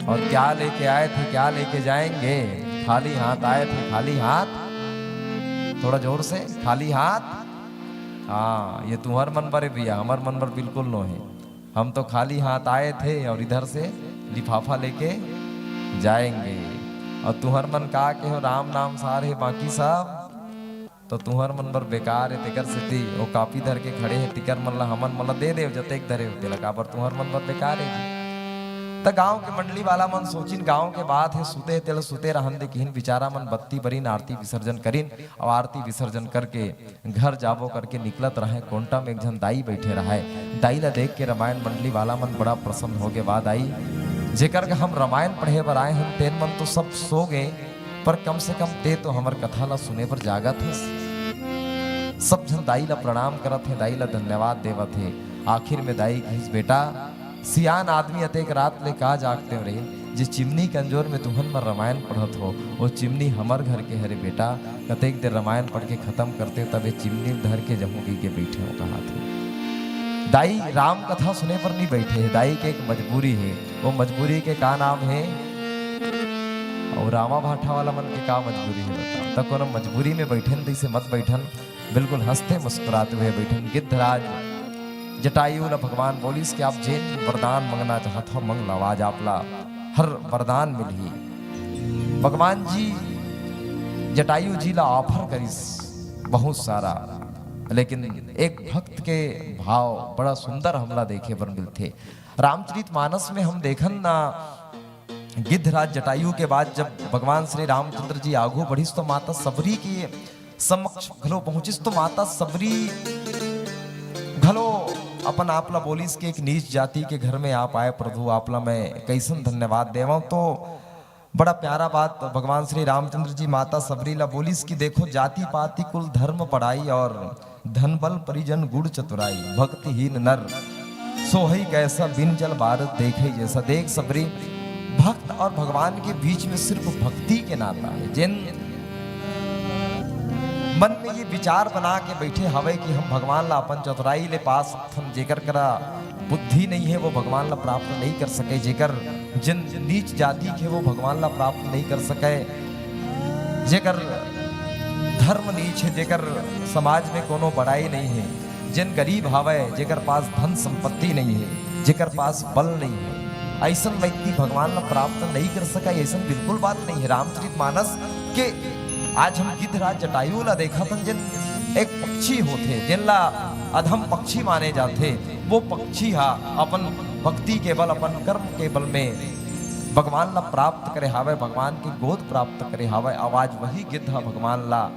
और क्या लेके आए थे, क्या लेके जाएंगे, खाली हाथ आए थे, खाली हाथ। थोड़ा जोर से, खाली हाथ। हाँ, ये तुम्हर मन बर है भैया, हमर मन बर बिल्कुल नो है। हम तो खाली हाथ आए थे और इधर से लिफाफा लेके जाएंगे। और तुम्हर मन का के हो, राम नाम सार है, बाकी सब। तो तुहर मन बर बेकार हे, तेकर सेती ओ कापी धर के खड़े हे, तिकर मन ला हमन मन ला दे देव, जतेक धरे हो तेला, काबर तुहर मन बर बेकार हे जी। त गांव के मंडली वाला मन सोचिन, गांव के बात हे, सुते हे, तेला सुते रहन दे किहिन। बिचारा मन बत्ती बरिन, आरती विसर्जन करिन, अउ आरती विसर्जन करके घर जाबो करके निकलत रहय। कोंटा में एक झन दाई बैठे रहय। दाई ला देख के रामायण मंडली वाला मन बड़ा प्रसन्न होगे। वाह दाई, जेकर का हम रामायण पढ़े बर आए हन, तेन मन तो सब सो गे, पर कम से कम ते तो हमर कथा ला सुने बर जागत हस। सब झन दाई ला प्रणाम करत हे, दाई ला धन्यवाद देवत हे। आखिर में दाई कहिस, "बेटा, सियान आदमी अतेक रात ले का जागते रे? जे चिमनी के अंजोर में तुहन मन रामायण पढ़त हो, ओ चिमनी हमर घर के हरे बेटा, कतेक देर रामायण पढ़ के खतम करते, तब ए चिमनी ल धर के जहूं कहि के बइठे हो," कहाथे। दाई, राम कथा सुने बर नहीं बैठे हे, दाई के एक मजबूरी हे। वो मजबूरी के का नाम हे? अउ रामा भाठा वाला मन के का मजबूरी हे बताओ? त कोनो मजबूरी में बैठन, तइसे मत बैठन, बिल्कुल हंसते मुस्कुराते हुए बैठन। गिद्धराज जटायु ला भगवान बोलिस कि आप जेन वरदान मंगना चाहत हो, मंग लो, आज आप ला हर वरदान मिलही। भगवान जी जटायु जी ला offer करिस बहुत सारा, लेकिन एक भक्त के भाव बड़ा सुंदर हमला देखे बर मिलथे। रामचरित मानस में हम देखन ना, गिद्धराज जटायु के बाद जब भगवान श्री रामचंद्र जी आगू बढ़िस, तो माता सबरी के समक्ष घलो पहुंचिस, तो माता सबरी घलो अपन आप ला बोलिस कि एक नीच जाति के घर में आप आए प्रभु, आप ला मैं कइसन धन्यवाद देवं। तो बड़ा प्यारा बात भगवान श्री रामचंद्र जी माता सबरी ला बोलिस कि देखो, जाति पाति कुल धर्म बड़ाई और धन बल परिजन गुण चतुराई, भक्तिहीन नर सोहई कैसा, बिन जल बारत देखई जैसा। देख सबरी, भक्त और भगवान के बीच में सिर्फ भक्ति के नाता हे। जेन मन में ये विचार बना के बैठे हवय कि हम भगवान ला अपन चतुराई ले पा सकथन। जेकर करा बुद्धि नहीं है, वो भगवान ला प्राप्त नहीं कर सके। जेकर जिन नीच जाति के, वो भगवान ला प्राप्त नहीं कर सके। जेकर धर्म नीच है, जेकर समाज में कोनो बड़ाई नहीं है, जिन गरीब हवय, जेकर पास धन संपत्ति नहीं है, जेकर पास बल नहीं है, ऐसन व्यक्ति भगवान ला प्राप्त नहीं कर सका। ऐसन बिल्कुल बात नहीं है। रामचरित मानस के आज हम गिद्धराज जटायु ला देखत हन, जिन एक पक्षी होथे, जिन ला अधम पक्षी माने जाथे, वो पक्षी हा अपन भक्ति के बल, अपन कर्म के बल में भगवान ला प्राप्त करे हावय, भगवान के गोद प्राप्त करे हावय। अब आज वही गिद्ध हा भगवान ला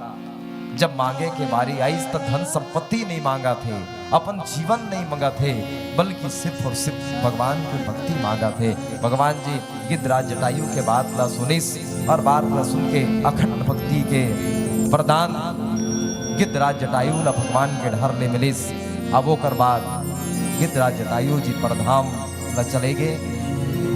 जब मांगे के बारी आइस, त धन संपत्ति नहीं मांगत हे, अपन जीवन नहीं मांगत हे, बल्कि सिर्फ और सिर्फ भगवान की भक्ति मांगत हे। भगवान जी गिद्धराज जटायु के बात ला सुनिस और बात ला सुन के अखंड भक्ति के वरदान गिद्धराज जटायु ला भगवान के डहर ले मिलिस। अब ओकर बाद गिद्धराज जटायु जी परधाम ला चले गे,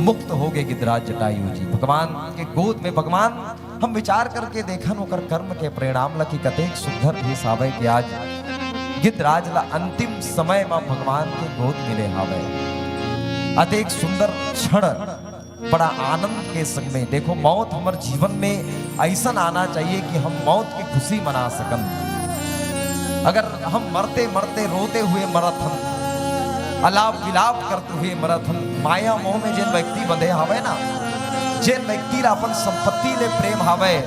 मुक्त हो गे गिद्धराज जटायु जी भगवान के गोद में। भगवान हम विचार करके देखन ओकर कर्म के परिणाम ला कि कतेक सुंदर भेष हावय कि आज गिद्धराज ला अंतिम समय म भगवान के गोद मिले हावय। अतेक सुंदर क्षण, बड़ा आनंद के संग में। देखो, मौत हमर जीवन में ऐसन आना चाहिए कि हम मौत के खुशी मना सकन। अगर हम मरते मरते रोते हुए मरत हन, अलाप विलाप करते हुए मरत हन, माया मोह में जेन व्यक्ति बंधे हावय ना, जेन व्यक्ति ला अपन संपत्ति ले प्रेम हावय,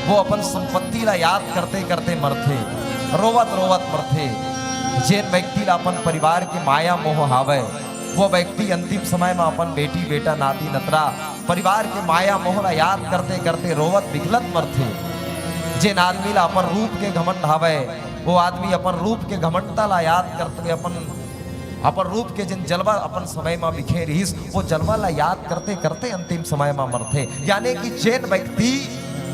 वो अपन संपत्ति ला याद करते करते मरथे, रोवत रोवत मरथे। जेन व्यक्ति ला अपन परिवार के माया मोह हावय, वो व्यक्ति अंतिम समय म अपन बेटी बेटा नाती नतरा परिवार के माया मोह ला याद करते करते रोवत बिखलत मरथे। जेन आदमी ला अपन रूप के घमंड हावय, वो आदमी अपन रूप के घमंडता ला याद करते हुए अपन अपन रूप के जेन जलवा अपन समय म बिखे रिहिस, वो जलवा ला याद करते करते अंतिम समय म मरथे। यानी कि जेन व्यक्ति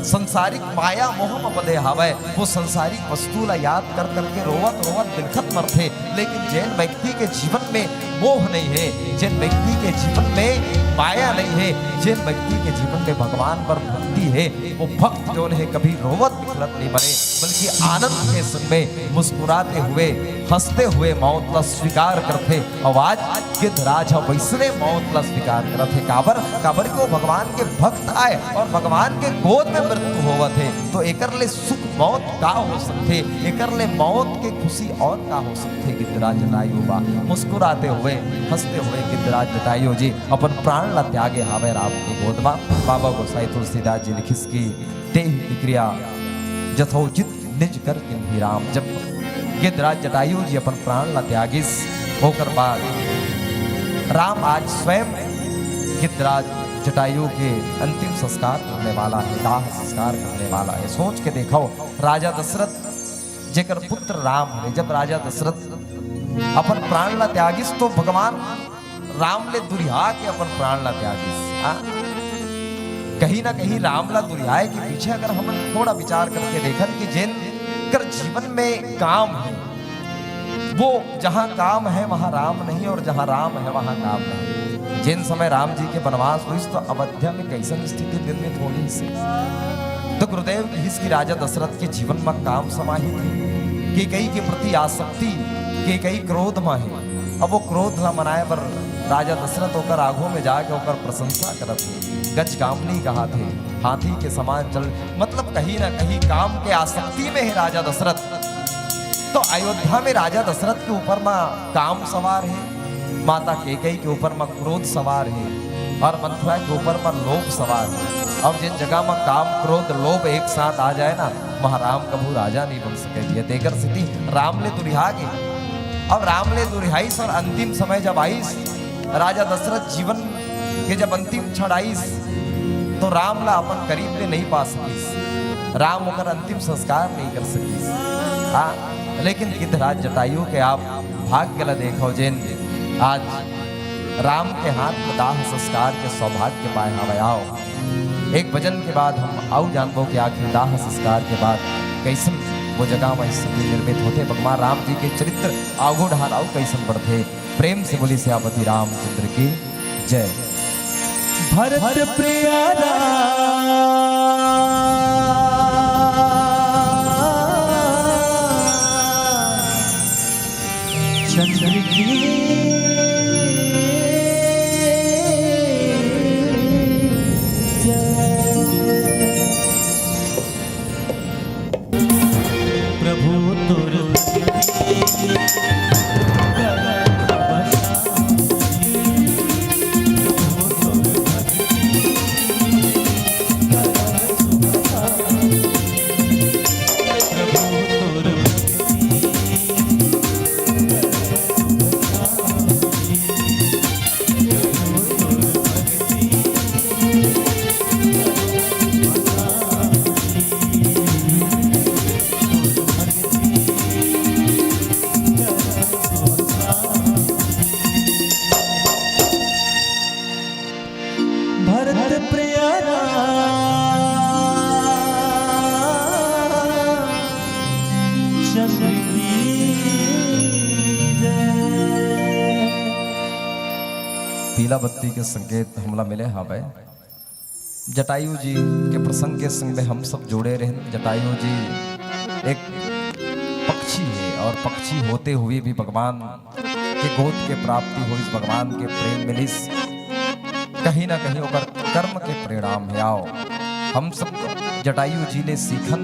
संसारिक माया मोह म बंधे हावय, वो संसारिक वस्तु ला याद कर करके रोवत रोवत बिलखत मरथे। लेकिन जेन व्यक्ति के जीवन में मोह नहीं है, जेन व्यक्ति के जीवन में माया नहीं है, जेन व्यक्ति के जीवन में भगवान पर भक्ति है, वो भक्त जोन है कभी रोवत बिलखत नहीं मरे, बल्कि आनंद के संग में मुस्कुराते हुए, हंसते हुए मौत ला स्वीकार करथे। अउ आज गिद्धराज ह वैसने मौत ला स्वीकार करत हे। काबर? काबर कि वो भगवान के भक्त आय अउ भगवान के गोद में मृत्यु होवत हे, तो एकर ले सुख मौत का हो सकथे? एकर ले मौत के खुशी अउ का हो सकथे? गिद्धराज जटायु बा मुस्कुराते हुए, हंसते हुए गिद्धराज जटायु जी अपन प्राण ला त्यागे हावय राम के गोद म। बाबा गोसाई तुलसीदास जी लिखिस कि तेहि क्रिया जथोचित निज कर किन्ही राम। जब गिद्धराज जटायु जी अपन प्राण ला त्यागिस, ओकर बाद राम आज स्वयं गिद्धराज जटायु के अंतिम संस्कार करने वाला है, दाह संस्कार करने वाला है। सोच के देखो, राजा दशरथ जेकर पुत्र राम है, जब राजा दशरथ अपन प्राण ला त्यागिस तो भगवान राम ले दुरिहा के अपन प्राण ला त्यागिस। हाँ? कहीं ना कहीं राम ला दुरिहाए के पीछे अगर हमन थोड़ा विचार करके देखन कि जेन कर जीवन में काम है, वो जहाँ काम है वहाँ राम नहीं और जहाँ राम है वहाँ काम नहीं। जेन समय राम जी के वनवास होइस तो अवध्या में कैसन स्थिति निर्मित होइस? तो गुरुदेव कहिस कि राजा दशरथ के जीवन में काम समाहित है, केकई के प्रति आसक्ति, केकई क्रोध में है। अब वो क्रोध ला मनाए बर राजा दशरथ ओकर आगू में जाके ओकर प्रशंसा करत हे, गजगामनी कहाथे, हाथी के समान चल, मतलब कहीं ना कहीं काम के आसक्ति में है राजा दशरथ। तो अयोध्या में राजा दशरथ के ऊपर म काम सवार है, माता केकई के ऊपर म क्रोध सवार है और मथुरा के ऊपर म लोभ सवार है। अब जेन जगह म काम, क्रोध, लोभ एक साथ आ जाए ना, वहाँ राम कभू राजा नहीं बन सके जी। तेकर सेती राम ले दुरिहा गे। अब राम ले दुरिहाइस और अंतिम समय जब आइस, राजा दशरथ जीवन के जब अंतिम क्षण आइस, तो राम ला अपन करीब में नहीं पा सकिस, राम ओकर अंतिम संस्कार नहीं कर सकिस। हाँ, लेकिन गिद्धराज जटायु के आप भाग्य ला देखो, जेन आज राम के हाथ में दाह संस्कार के सौभाग्य पाए हवय। आओ, एक भजन के बाद हम अउ जानबो कि आखिर दाह संस्कार के बाद कैसन वो जगह म स्थिति निर्मित होथे, भगवान राम जी के चरित्र आगू डहर अउ कैसन बढ़थे। प्रेम से बोली सियापति रामचंद्र की जय। भरत प्रिया राम चंद्र की जय। प्रभु तोर भक्ति करत बसा। भरत प्रिया राम चंद्र की जय। पीला बत्ती के संकेत हमला मिले हवय। जटायु जी के प्रसंग के संग में हम सब जुड़े रहेन। जटायु जी एक पक्षी हे और पक्षी होते हुए भी भगवान के गोद के प्राप्ति होइस, भगवान के प्रेम मिलिस। कहीं ना कहीं ओकर कर्म के परिणाम हे। आओ, हम सब जटायु जी ले सीखन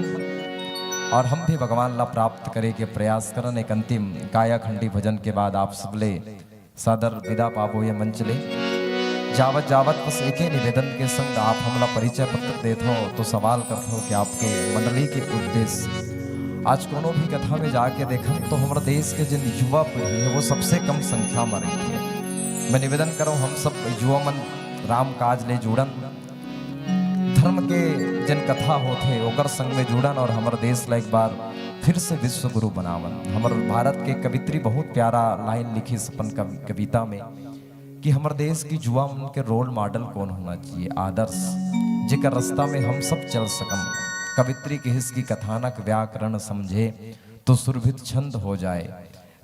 और हम भी भगवान ला प्राप्त करे के प्रयास करन। एक अंतिम कायाखंडी भजन के बाद आप सब ले सादर विदा पाबो ये मंच ले। जावत जावत बस एके निवेदन के संग आप हमला परिचय पत्र देथव तो सवाल करथव कि आपके मंडली के उद्देश्य। आज कोनो भी कथा में जाके देखन तो हमर देश के जिन युवा पीढ़ी हे वो सबसे कम संख्या में रहिथे। मैं निवेदन करव हम सब युवा मन राम काज ले जुड़न, धर्म के जन कथा होथे ओकर संग में जुड़न और हमर देश ला एक बार फिर से विश्व गुरु बनावन। हमर भारत के कवित्री बहुत प्यारा लाइन लिखिस अपन कवि-, कविता में कि हमर देश की युवा मन के रोल मॉडल कौन होना चाहिए, आदर्श, जेकर रास्ता में हम सब चल सकन। कवित्री किहिस कि कथानक व्याकरण समझे तो सुरभित छंद हो जाए,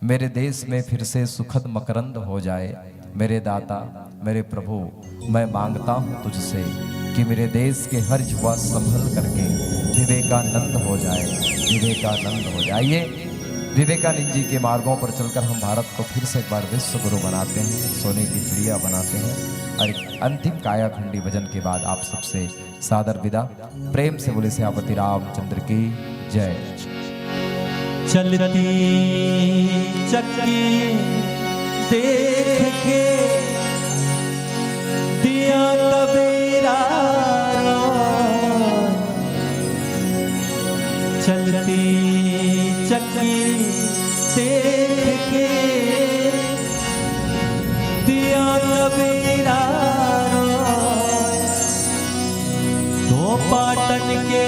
मेरे देश में फिर से सुखद मकरंद हो जाए। मेरे दाता, मेरे प्रभु, मैं मांगता हूँ तुझसे कि मेरे देश के हर युवा संभल करके विवेकानंद हो जाए, विवेकानंद हो जाए। आइए, विवेकानंद जी के मार्गों पर चलकर हम भारत को फिर से एक बार विश्व गुरु बनाते हैं, सोने की चिड़िया बनाते हैं। और एक अंतिम कायाखंडी भजन के बाद आप सबसे सादर विदा। प्रेम से बोले सियापति रामचंद्र की जय। चलती चक्की देख के दिया तबेरा रो, चलती चक्की देख के दिया तबेरा रो। दो पाटन के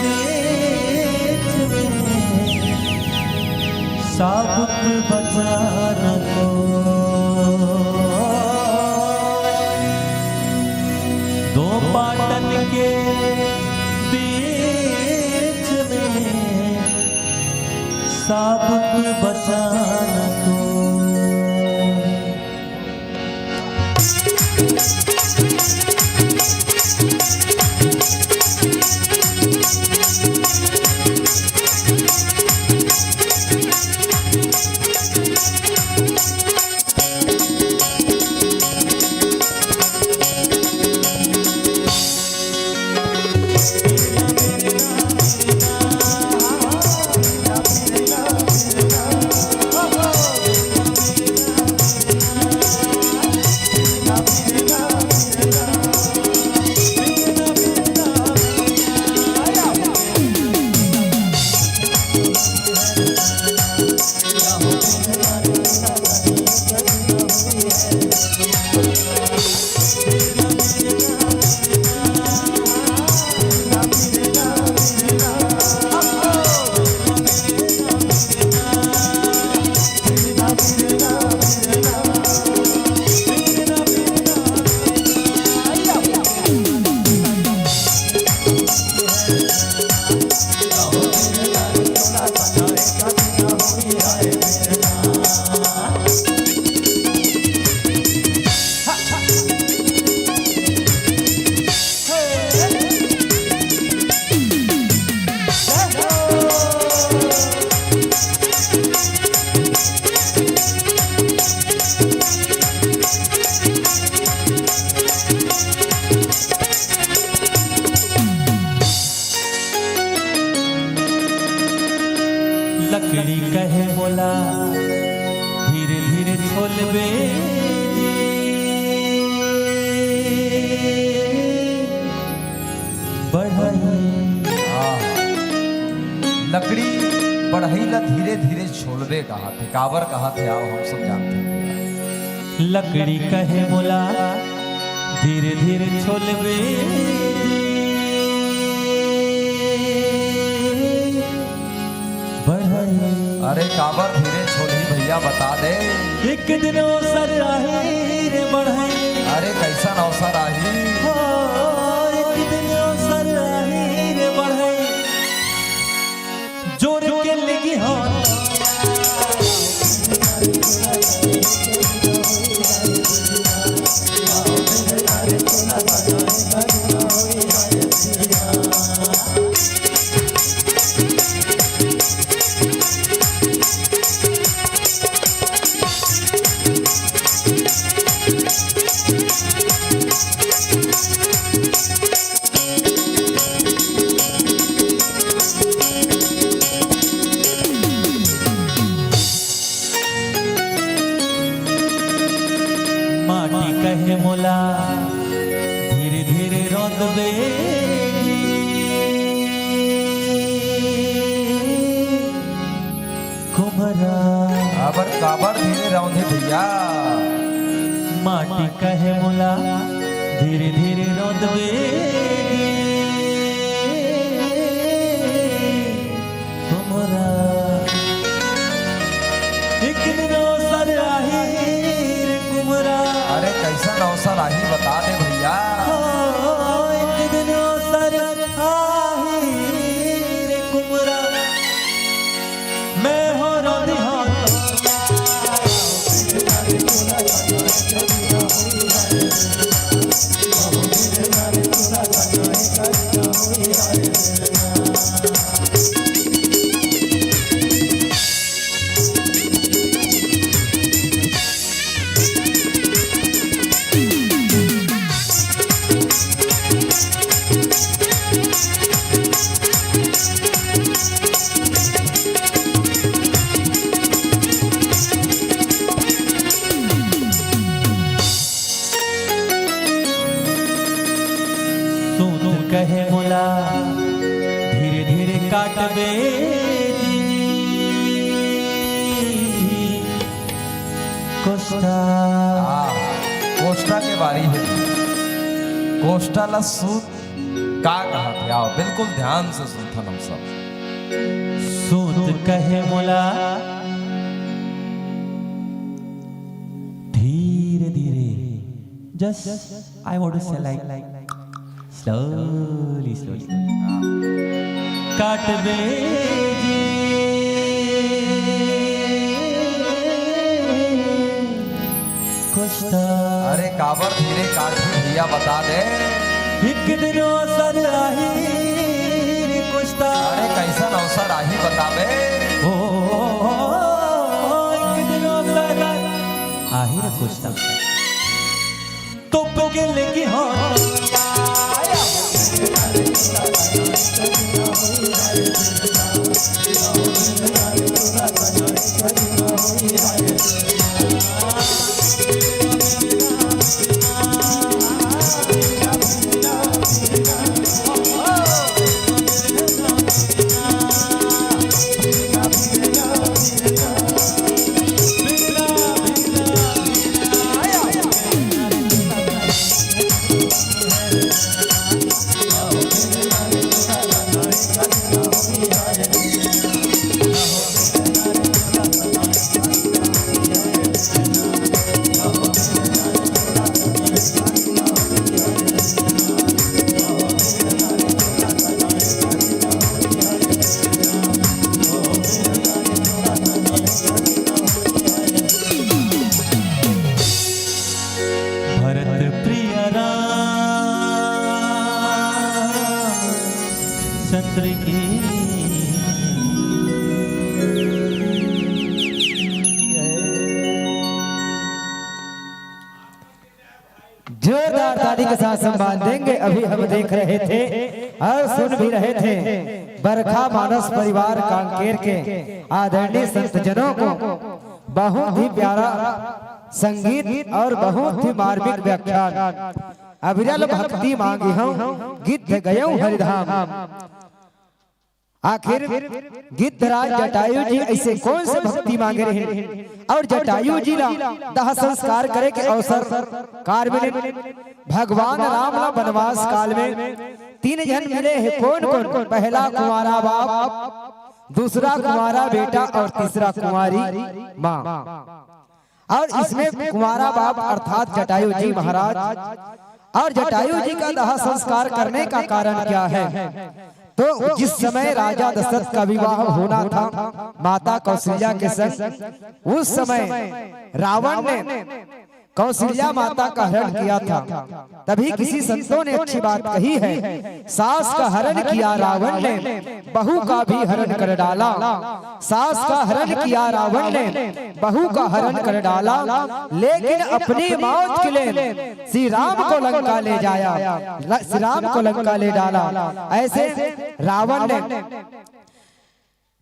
बीच में साबुत बचाना को, दो पाटन के बीच में साबुत बचाना को। लकड़ी कहे मोला धीरे धीरे छोलबे बढ़ई। हाँ। लकड़ी बढ़ई ला धीरे धीरे छोलबे कहाथे, काबर कहाथे, आओ हम सब जानथन। लकड़ी कहे मोला धीरे धीरे छोलबे बढ़ई। अरे काबर धीरे छोलही भैया, बता दे। एक दिन अवसर आही रे बढ़ई। अरे कैसन अवसर आही? हो, एक दिन अवसर आही रे बढ़ई। जोर के लगी हाथ। माटी कहे मोला धीरे धीरे रौंदबे कुम्हरा। अबर काबर धीरे रौंदे भैया? माटी कहे मोला धीरे धीरे रौंदबे कुम्हरा। एक दिन अवसर आही रे कुम्हरा। अरे कैसन अवसर आही बता दे भैया। हो, एक दिन अवसर आही रे कुम्हरा। मैं हो रौंदी हाथ। सूत कहे मोला धीरे धीरे काटबे कोष्ठा। हाँ, कोष्ठा के बारी हे। कोष्ठा ला सूत का कहाथे? आओ, बिल्कुल ध्यान से सुनथन हम सब। सूत कहे मोला धीरे धीरे, just I want to say like slowly, slowly. काटबे जी कोष्ठा। अरे काबर धीरे काटही भैया, बता दे। एक दिन अवसर आही रे कोष्ठा। अरे कैसन अवसर आही बताबे? ओ, एक दिन अवसर आही रे कोष्ठा। तो पकड़ के लेके हाथ। के साथ सम्मान देंगे। अभी हम देख रहे थे और सुन भी रहे थे बरखा मानस परिवार कांकेर के आदरणीय संत जनों को बहुत ही प्यारा संगीत और बहुत ही मार्मिक व्याख्यान। अविरल भक्ति मांगी हूँ, गिद्ध गयऊँ हरिधाम। आखिर गिद्धराज जटायु जी ऐसे कौन से भक्ति मांगे रहे और जटायु जी ला दाह संस्कार करे के अवसर कार मिले? भगवान राम ला वनवास काल में तीन झन मिले हैं। कौन कौन? पहला कुंवारा बाप, दूसरा कुंवारा बेटा और तीसरा कुंवारी माँ। और इसमें कुंवारा बाप अर्थात जटायु जी महाराज और जटायु जी का दाह संस्कार करने का कारण क्या है? तो जिस समय राजा दशरथ का विवाह होना था माता कौशल्या के संग, उस समय रावण ने कौशल्या माता का हरण किया था। तभी किसी संतों ने अच्छी बात कही है, सास का हरण किया रावण ने, बहू का भी हरण कर डाला। सास का हरण किया रावण ने, बहू का हरण कर डाला, लेकिन अपनी मौत के लिए श्री राम को लंका ले जाया, ल- श्री राम को लंका ले डाला। ऐसे रावण ने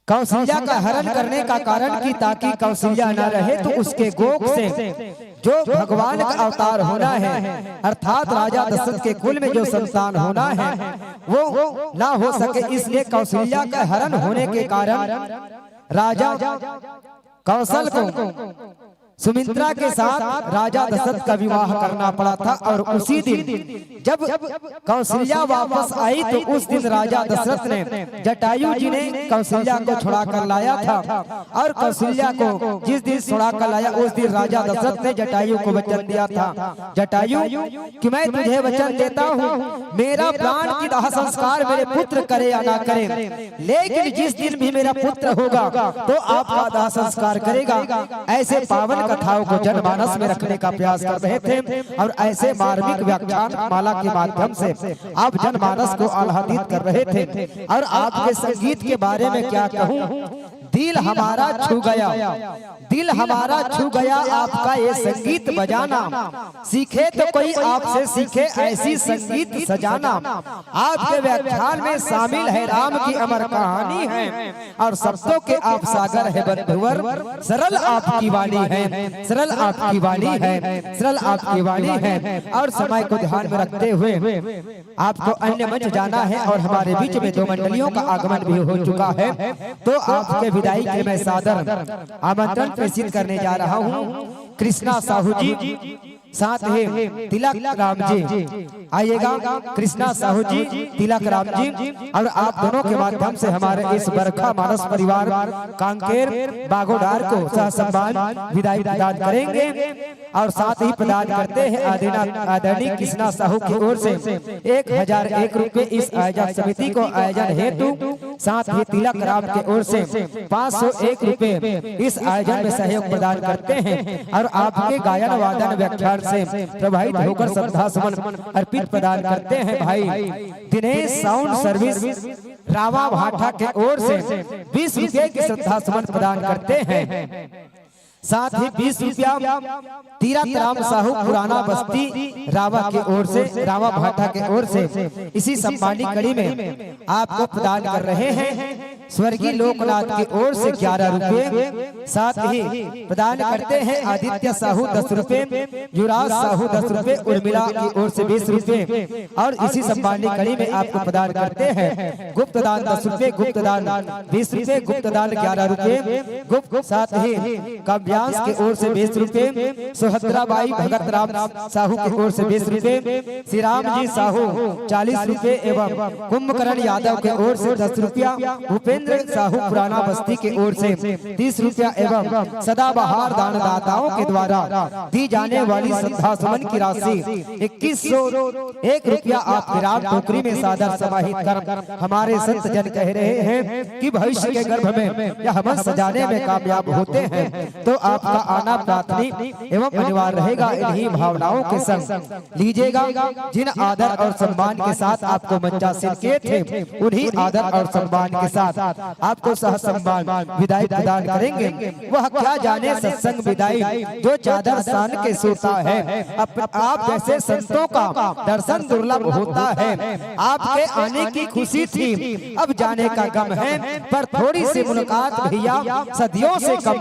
कौशल्या का हरण करने का कारण कि ताकि कौशल्या न रहे तो उसके गोख से जो भगवान का अवतार होना है अर्थात राजा दशरथ के कुल में जो संतान होना है वो ना हो सके, इसलिए कौशल्या का हरण होने के कारण राजा कौशल को सुमित्रा के साथ राजा दशरथ का विवाह करना पड़ा था और उसी दिन जब कौशल्या वापस आई तो उस दिन राजा दशरथ ने जटायु जी ने कौशल्या को छुड़ा कर लाया था और कौशल्या को जिस दिन छुड़ा कर लाया उस दिन राजा दशरथ ने जटायु को वचन दिया था, जटायु कि मैं तुझे वचन देता हूँ मेरा प्राण की दाह संस्कार मेरे पुत्र करे या ना करे, लेकिन जिस दिन भी मेरा पुत्र होगा तो आपका दाह संस्कार करेगा। ऐसे पावन कथाओं को जनमानस में रखने का प्रयास कर रहे थे और ऐसे मार्मिक व्याख्यान माला के माध्यम से आप जनमानस को आह्लादित कर रहे थे और आपके संगीत के बारे में क्या कहूँ, दिल हमारा छू गया, दिल हमारा छू गया आपका ये संगीत बजाना। सीखे तो कोई आपसे सीखे ऐसी संगीत सजाना। आपके व्याख्यान में शामिल है राम की अमर कहानी है और शब्दों के आप सागर है बंधुवर, सरल आपकी वाणी है, सरल आपकी वाणी है, सरल आपकी वाणी है। और समय को ध्यान में रखते हुए आपको अन्य मंच जाना है और हमारे बीच में दो मंडलियों का आगमन भी हो चुका है, तो आपके विदाई के मैं सादर आमंत्रण प्रेषित करने जा रहा हूँ कृष्णा साहू जी, साथ ही तिलक राम जी। आइएगा कृष्णा साहू जी, तिलक राम जी, और आप दोनों के माध्यम से हमारे इस बरखा मानस परिवार कांकेर बागोडार को सह सम्मान विदाई प्रदान करेंगे। और साथ ही प्रदान करते हैं आदरणीय कृष्णा साहू की ओर से एक हजार एक रुपये इस आयोजक समिति को आयोजन हेतु, साथ ही तिलक राम की ओर से पाँच सौ एक रुपये इस आयोजन में सहयोग प्रदान करते हैं और आपके गायन वादन व्याख्यान से प्रभावित होकर श्रद्धा सुमन अर्पित प्रदान करते हैं भाई दिनेश साउंड सर्विस रावा भाटा के ओर से बीस रुपये की श्रद्धा सुमन प्रदान करते हैं। साथ ही बीस रुपया तीरथ राम साहू पुराना बस्ती रावा के ओर से, रावा भाटा के ओर से इसी सम्मानित कड़ी में आपको प्रदान कर रहे हैं स्वर्गीय लोकनाथ की ओर से ग्यारह रुपये। साथ ही प्रदान करते हैं आदित्य साहू दस रुपये, युवराज साहू दस रुपये, उर्मिला की ओर से बीस रुपये और इसी सम्मानित कड़ी में आपको प्रदान करते हैं गुप्त दान दस रुपये, गुप्त दान बीस रुपये, गुप्त दान ग्यारह रुपये, गुप्त साथ ही काव्यांश की ओर से बीस रुपये, सुभद्रा बाई भगत राम साहू की ओर से बीस रुपये, श्री राम जी साहू चालीस रुपये एवं कुंभकर्ण यादव की ओर से दस रुपया, भूपेंद्र साहू पुराना बस्ती की ओर से तीस रुपया एवं सदाबहार दानदाताओं के द्वारा दी जाने वाली श्रद्धा सुमन की राशि इक्कीस सौ एक रुपया आपकी राम टोकरी में सादर समाहित कर हमारे संत जन कह रहे हैं कि भविष्य के गर्भ में यह मंच सजाने में कामयाब होते हैं, तो आपका आना प्राथमिक एवं अनिवार्य रहेगा। इन्हीं भावनाओं के संग लीजिएगा। जिन आदर और सम्मान के साथ आपको मंचासीन किए थे, उन्हीं आदर और सम्मान के साथ आपको सह सम्मान विदाई प्रदान करेंगे। वह क्या जाने सत्संग विदाई, जो चादर सान के सोता है। अप-, आप जैसे संतों का दर्शन दुर्लभ होता है। आपके आने की खुशी थी, अब जाने का गम है, पर थोड़ी सी मुलाकात भैया सदियों से कम